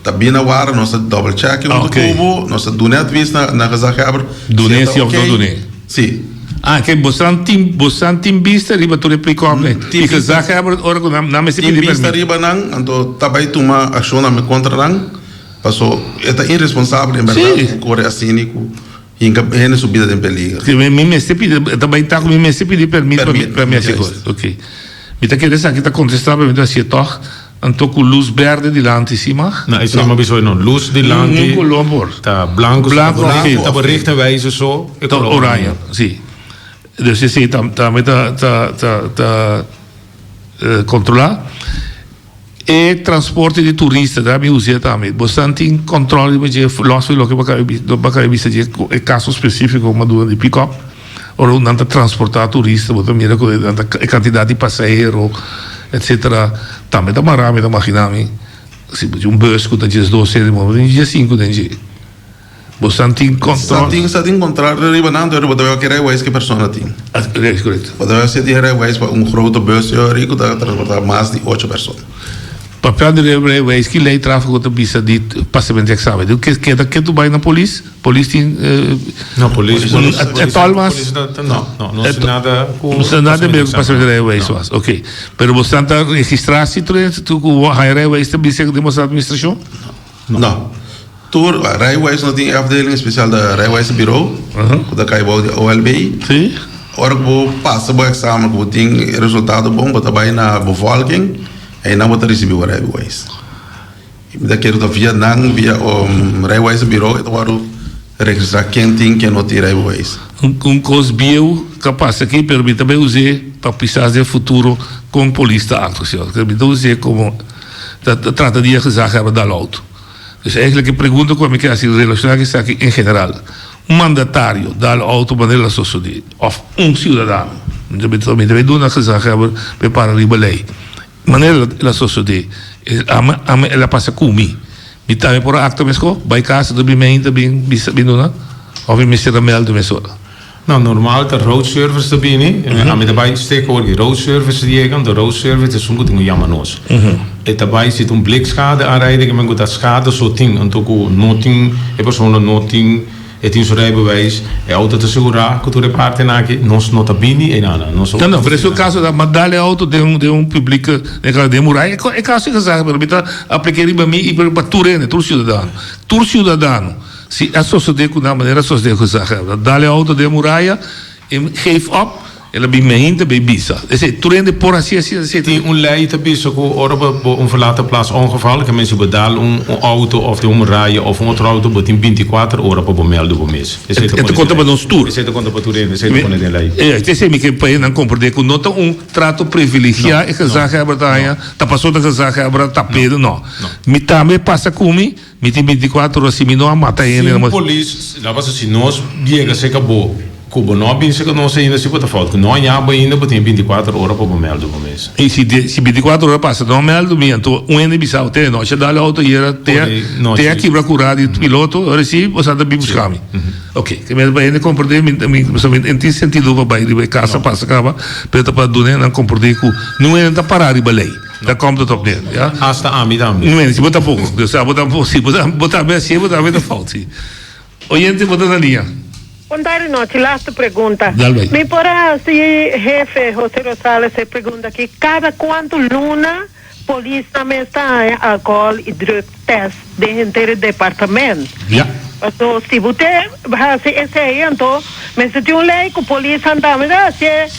Ta bini awor, nos ta double check huntu ku bo, nos ta duna e advis na na gezaghebber. Dun'é si òf no dun'é. Si. Ah, ke bosan tin bosan tin bista riba tur e pick-up ei. Di gezaghebber ora ku nan nan mester pidi permit. Tin bista riba nan, anto ta bai tuma akshonnan kontra nan. Paso e ta irresponsabel en berdad ku kore asini ku hinka hende su bida den peliger. Si mi mester pidi e ta bai ta ku mi mester pidi permit pa mi hasi kos. Ok. Mi ta kere esaki ta kontestá pero mi ta hasié tòg. Anto ku lus bèrdè dilanti si mag? No, esei mi a bisa hoy no. Lus dilanti Ningun kolor por. ta blanku so. Blanku òf geel. Ta bo richterwijze so e kolor oranje. Si. Dus esei tambe ta ta ta kontrolá. E transporte di turista ta mi us'e tambe. Bosan tin control riba dje los di loke bo acaba di bisa dje e caso specifico cu a duna di pick up. Ora nan ta transporta turista bo ta mira cu nan ta e cantidad di pasahero etcetera tambe ta mara mi ta magina mi si bo tin un bus cu ta 12 hende bo tin 15 den dje. Bosan tin control. Sa tin sa tin control riba nan pero bo ta wak e rijbewijs cu e persona tin. Es correcto. Bo ta wak si e tin rijbewijs pa un grote bus cu ta transporta mas di ocho persona. Papiando di rijbewijs, ki ley trafico ta bisa di pasamento di examen? Di ke keda ketu bai na polis? Polis tin No, polis, polis, e tol mas? Polis no, no, no, no tin nada ku No tin nada ku pasamento di rijbewijs mas. Ok. Pero boso ta registra si tur hende ku haña rijbewijs ta bisa den boso administracion? No. Tur rijbewijs no tin e afdeling special di rijbewijsbureau ku ta kai bou di OLB. Si. Ora ku bo pasa bo examen ku bo tin e resultado bon bo ta bai na bevolking einan bo ta risibi bo rijbewijs. Mi ta kere ta via nan via rijbewijsbureau e ta wòrdu registrá ken tin ken no tin rijbewijs. Un kos bieu ka pasa aki pero mi ta bai us'é pa pisas den futuro kon polis ta aktua si mi ta us'é komo ta trata di e gezaghebber dal outo. Dus eigenlijk e pregunta ku ami ke hasi relashoná ku esaki en general. Un mandatario dal outo manera la sosodé òf un siudadano, mi ta mi ta bai duna gezaghebber pa e para riba lei, manera la sosodé ami ami el a pasa ku mi, mi tambe por a aktua meskos? Bai kas ta bin meinta bin bisa bin duna òf mi mester a mèldu mesora? No, normal ta road service ta bini, ami ta bai steek awor ki road service ta yega, anto road service ta esun ku tin ku yama nos. E ta bai si ta un blikschade aanrijding, men ku ta schade so tin, anto ku no tin, e persona no tin, e tin su rijbewijs, e auto ta segura ku tur e partenan aki, nos no ta bini einan, nos No, no, pero esun kaso ta mandal e auto den un den un publike, den muraya, e kaso e gezaghebber, pero mi ta aplik'é riba mi i pa tur hende, tur siudadano, tur siudadano. Si a sosodé ku nan manera a sosodé ku Zacheo, ta dal e outo den muraya, e geef op, el a bin meinta bay bisa. Esei, tur hende por hasi asina, esei ta. Tin un lei ta bisa ku ora bo bo un verlaten plaats ongeval, ke men si bo dal un un outo òf den un muraya òf un otro outo, bo tin bintikuater ora pa bo mèldu bo mes. Esei ta E ta konta pa nos tur. Esei ta konta pa tur hende, esei ta pone den lei. E, esei mi ke pa nan komprendé ku no ta un trato privilegiá e gezaghebber ta haña, ta pasobra ta gezaghebber ta pedo, no. Mi tambe pasa ku mi. Mi tin binticuatro ora si mi no a mata hende Sin polis, la pasa si nos yega cerca bo cu bo no a bin cerca nos ainda si bo ta fout cu no a yama bo ainda bo tin binticuatro ora pa bo meldo bo mes. Y si si binticuatro ora pasa no a meldo mi anto un hende bisa bo te nochi a dal auto yera te te a kibra cura di piloto ora si bo sa ta bin busca mi. Ok ke mester pa hende comprende mi mi mi no tin sentido pa bay riba e casa pasa caba pero ta pa duna nan comprende cu niun hende ta para riba ley. Daar komt het op neer, ja. Hasta ami tambe. Nee, si bo tampoco. Dus abo tampoco, si bo bo tambe hacié, bo tambe ta fout, si. Oyente, bo ta na liña. Bon tardi nochi, laatste pregunta. Dal bai. Mi por a haci hefe Jose Rosales e pregunta aki, cada cuanto luna polisnan mes ta haña alcohol y drug test den henter e departement? Ja. Paso si bo te haci esey anto mester tin un ley cu polisnan tambe ta hacié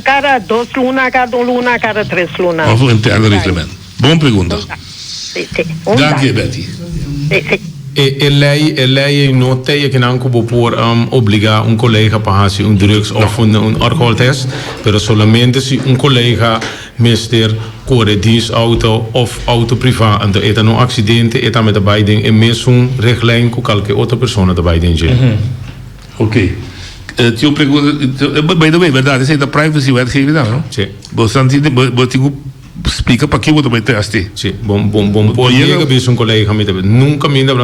cada dos luna, cada un luna, cada tres luna. Of un interno reglement. Bon pregunta. Si, si. Un Danki Betty. Si, si. E e ley e ley ey no ta ekinan cu bo por obliga un colega pa haci un drugs of un un alcoholtest, pero solamente si un colega Mester kore dienst auto of auto priva anto e ta na un aksidente e tambe ta bai den e mesun richtlijn ku kalke otro persona ta bai den dje. Ok. Tin un pregunta, by the way, berdad esei ta privacy wetgeving tambe no? Si. Bo san tin bo tin ku splika paki bo ta bai testi. Si, bon bon bon por yega bisa un kolega mi ta nunka mi ta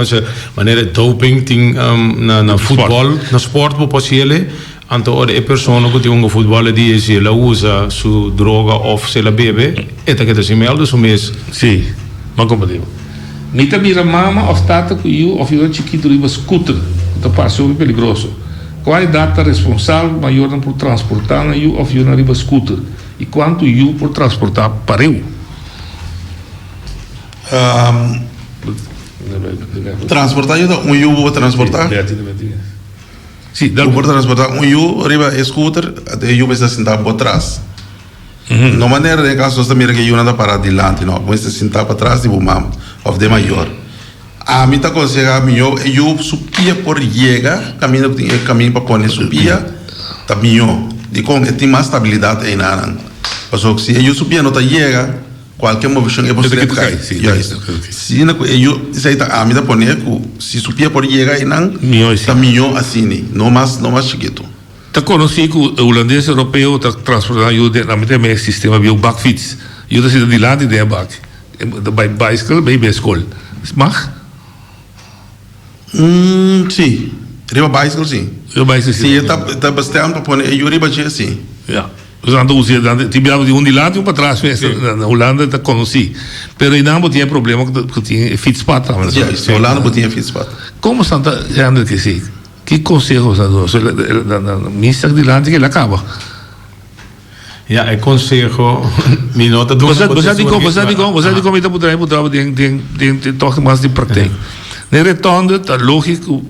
manera doping tin na na futbol na sport bo por hasi ele. Anto ora e persona ku tin hunga futbòl a dia si el a usa su droga òf si el a bebe, e ta keda sin mèldu su mes. Sí, m'a komprendé bo. Mi ta mira mama òf tata ku yu òf yunan chikitu riba skuter ku ta parse hopi peligroso. Kua edat ta responsabel pa mayornan por transportá nan yu òf yunan riba skuter i kuantu yu por transportá pareu? Transportá yu ta un yu bo por transportá? Sí, Bo por transportá un yu riba e scooter, e yu mester sintá bo tras. No manera den caso nos ta mira ku e yunan ta pará dilanti, no. Bo mester sintá patras di bo mama òf di e mayor. Ami ta konsehá mihó e yu su pia por yega kaminda ku tin e kamin pa pone su pia ta mihó. Dikon? E tin mas stabilidat einanan. Pasobra si e yu su pia no ta yega. Kualke movishon e por slep kai. Juist. Asina ku e yu, esei ta ami ta pone ku si su pia por yega einan, ta mihó asini, no mas no mas chikitu. Ta konosí ku e hulandes europeo ta transportá nan yu den nan mete e sistema bieu bakfiets. Yu ta sinta dilanti den e bak. E ta bai baiskel bai bai skol. Mag? Si. Riba baiskel si. Riba baiskel si. Si e ta bestemd pa pone e yu riba dje si. Ya. Nan ta usa nan tin biaha tin un dilanti un patras mes na Hulanda ta konosí pero einan bo tin e problema ku tin e fietspad tambe. Juist, na Hulanda bo tin e fietspad. Kon bo ta handle esei? Ki konseho bo ta duna? Na misa dilanti kila kaba. Ya e konseho mi no ta duna. Bo sa dikon bo sa dikon bo sa dikon mi ta puntra mi puntra bo den den den tòg mas di praktijk. Den rotonde ta lógiko.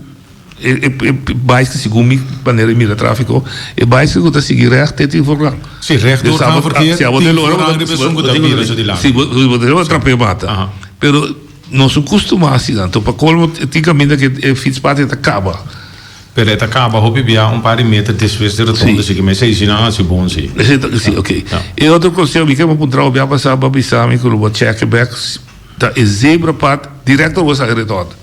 E baiskel segun mi manera di mira trafiko, e baiskel ku ta sigui règt te tin voorrang. Si, règt door gaan verkeer, tin voorrang riba esun ku ta bira su dilanti. Si, bo ta logra trap'é mata. Pero nos no kustumá asina. Anto pa kolmo tin kaminda ku e fietspad e ta kaba. Pero e ta kaba hopi bia un par di meter despues di rotonde, si ke mester esei nan hasi bon si. Esei ta, si, oké. E otro konseho mi ke bo puntra bo bia pasá bo a bisa mi ku lo bo chèk bèk ta e zebrapad direkto bo sali rotonde.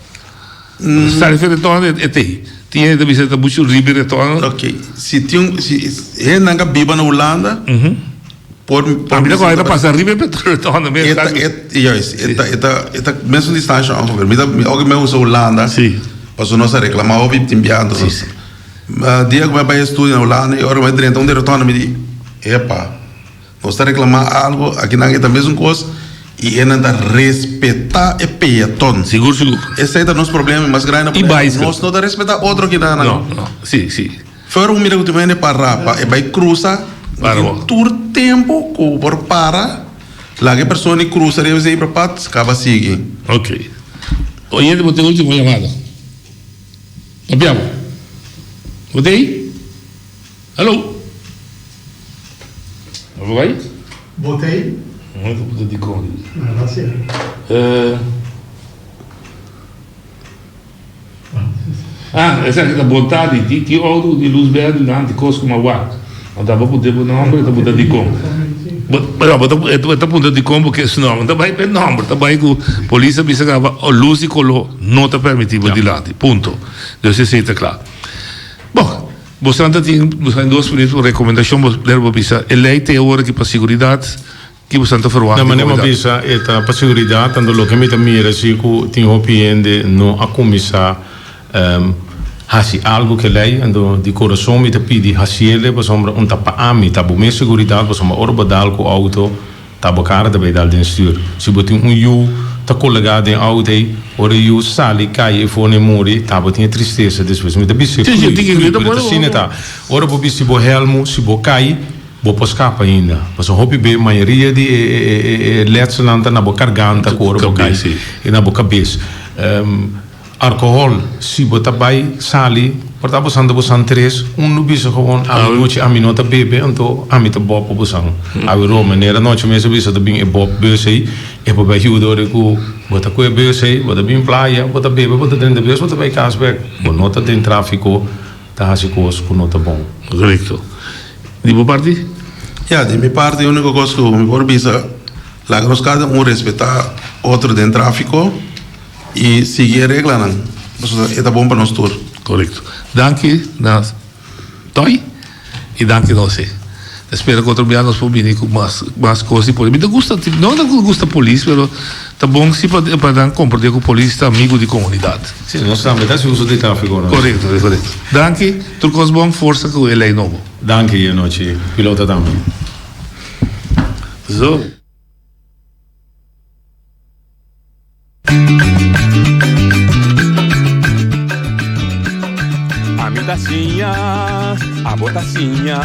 Sali fe retorno e tei. Tin hende ta bisa ta muchu riba e retorno. Ok, si tin un, si hendenan ka biba na Hulanda, por por A mi ta kòrda e ta pasa riba e retorno mes. E ta, e, juist, e ta, e ta, e ta mesun distansha ongeveer. Mi ta, mi oki mi a usa Hulanda, pasobra nos a reklamá hopi tin biaha anto nos. Dia ku mi a bai estudia na Hulanda i ora mi a drenta un di retorno mi di, epa. Nos ta reclama algo, akinan e ta mesun cos y e nan ta respeta e peaton. Sigur, sigur. Esey ta nos problema mas grandi na Bonaire. Nos no ta respeta otro akinan. No, no. Si, si. Fuera un mira cu tin hende para pa e bay cruza, tin tur tempo cu bo por para, laga e persona y cruza riba e zebrapad, caba sigui. Ok. Oyente bo tin ultimo yamada. Papia bo. Bo ta ey? Hallo. Bo bai? Bo tei? No ta puta dikon di. No ta sera. Ah, esaki ta bon tardi. Ti ti outo ku tin lus berde dilanti kos ku ma wak. No ta bo punta bo nomber, e ta punta dikon. Bo no, bo ta e ta punta dikon porque su nomber ta bai pa e nomber, ta bai ku polis a bisa kaba lus di kolo no ta permiti bo dilanti. Punto. Dus esei ta kla. Bon. Bosan ta tin, bosan dos minuut un rekomendashon bo der bo bisa e lei te awor aki pa siguridat ki bosan ta ferwagt di Na manera mi a bisa e ta pa siguridat tanto loke mi ta mira si ku tin hopi hende no a kuminsá hasi algu ku e lei anto di kurason mi ta pidi hasiele pasobra un ta pa ami ta bo mes siguridat pasobra ora bo dal ku outo Ta bo kara ta bay dal den stuur. Si bo tin un yu ta kolega den auto ey, ora e yu sali kai efo na e muri, ta bo tin e tristesa despues. Mi ta bisa e crui, crui, pero ta asina ta. Ora bo bisti bo helmu, si bo kai, bo por skapa ainda. Pasobra hopi be mayoria di e letselnan ta na bo karganta ku ora bo kai, i na bo kabes. Alcohol, si bo ta bay sali, por ta bosan ta bosan tres, un lo bisa gewoon, awe nochi ami no ta bebe, anto ami ta bob pa bosan. Awe ro, manera nochi mes a bisa ta bin e bob bus ey, e por bay yuda ora cu bo ta cu e bus ey, bo ta bin playa, bo ta bebe, bo ta drenta bus, bo ta bay cas bek. Bo no ta den trafico ta haci cos cu no ta bon. Correcto. Di bo parti? Ya, di mi parti e unico cos cu mi por bisa, laga nos cada un respeta otro den trafico. I sigui e reglanan, pasobra e ta bon pa nos tur. Korekto. Danki na Toy i danki na Jose. Ta spera ku otro bia nos por bini ku mas mas kos di polis. Mi ta gusta, no ta gusta polis, pero ta bon si pa pa nan komprende ku polis ta amigu di komunidat. Si, nos tambe ta hasi uso di trafiko nos. Korekto, korekto. Danki, tur kos bon, forsa ku e lei nobo. Danki i anochi, pilota tambe. Zo. Ami ta siña, abo ta siña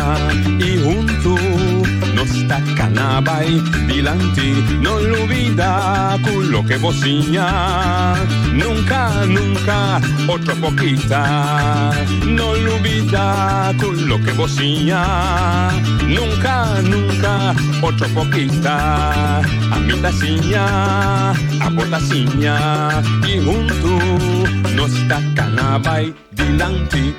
y huntu nos ta cana bay dilanti. No lubida cu loke bo siña nunca, nunca otro por kita. No lubida cu loke bo siña nunca, nunca otro por kita. Ami ta siña, abo ta siña y huntu nos ta cana bay dilanti.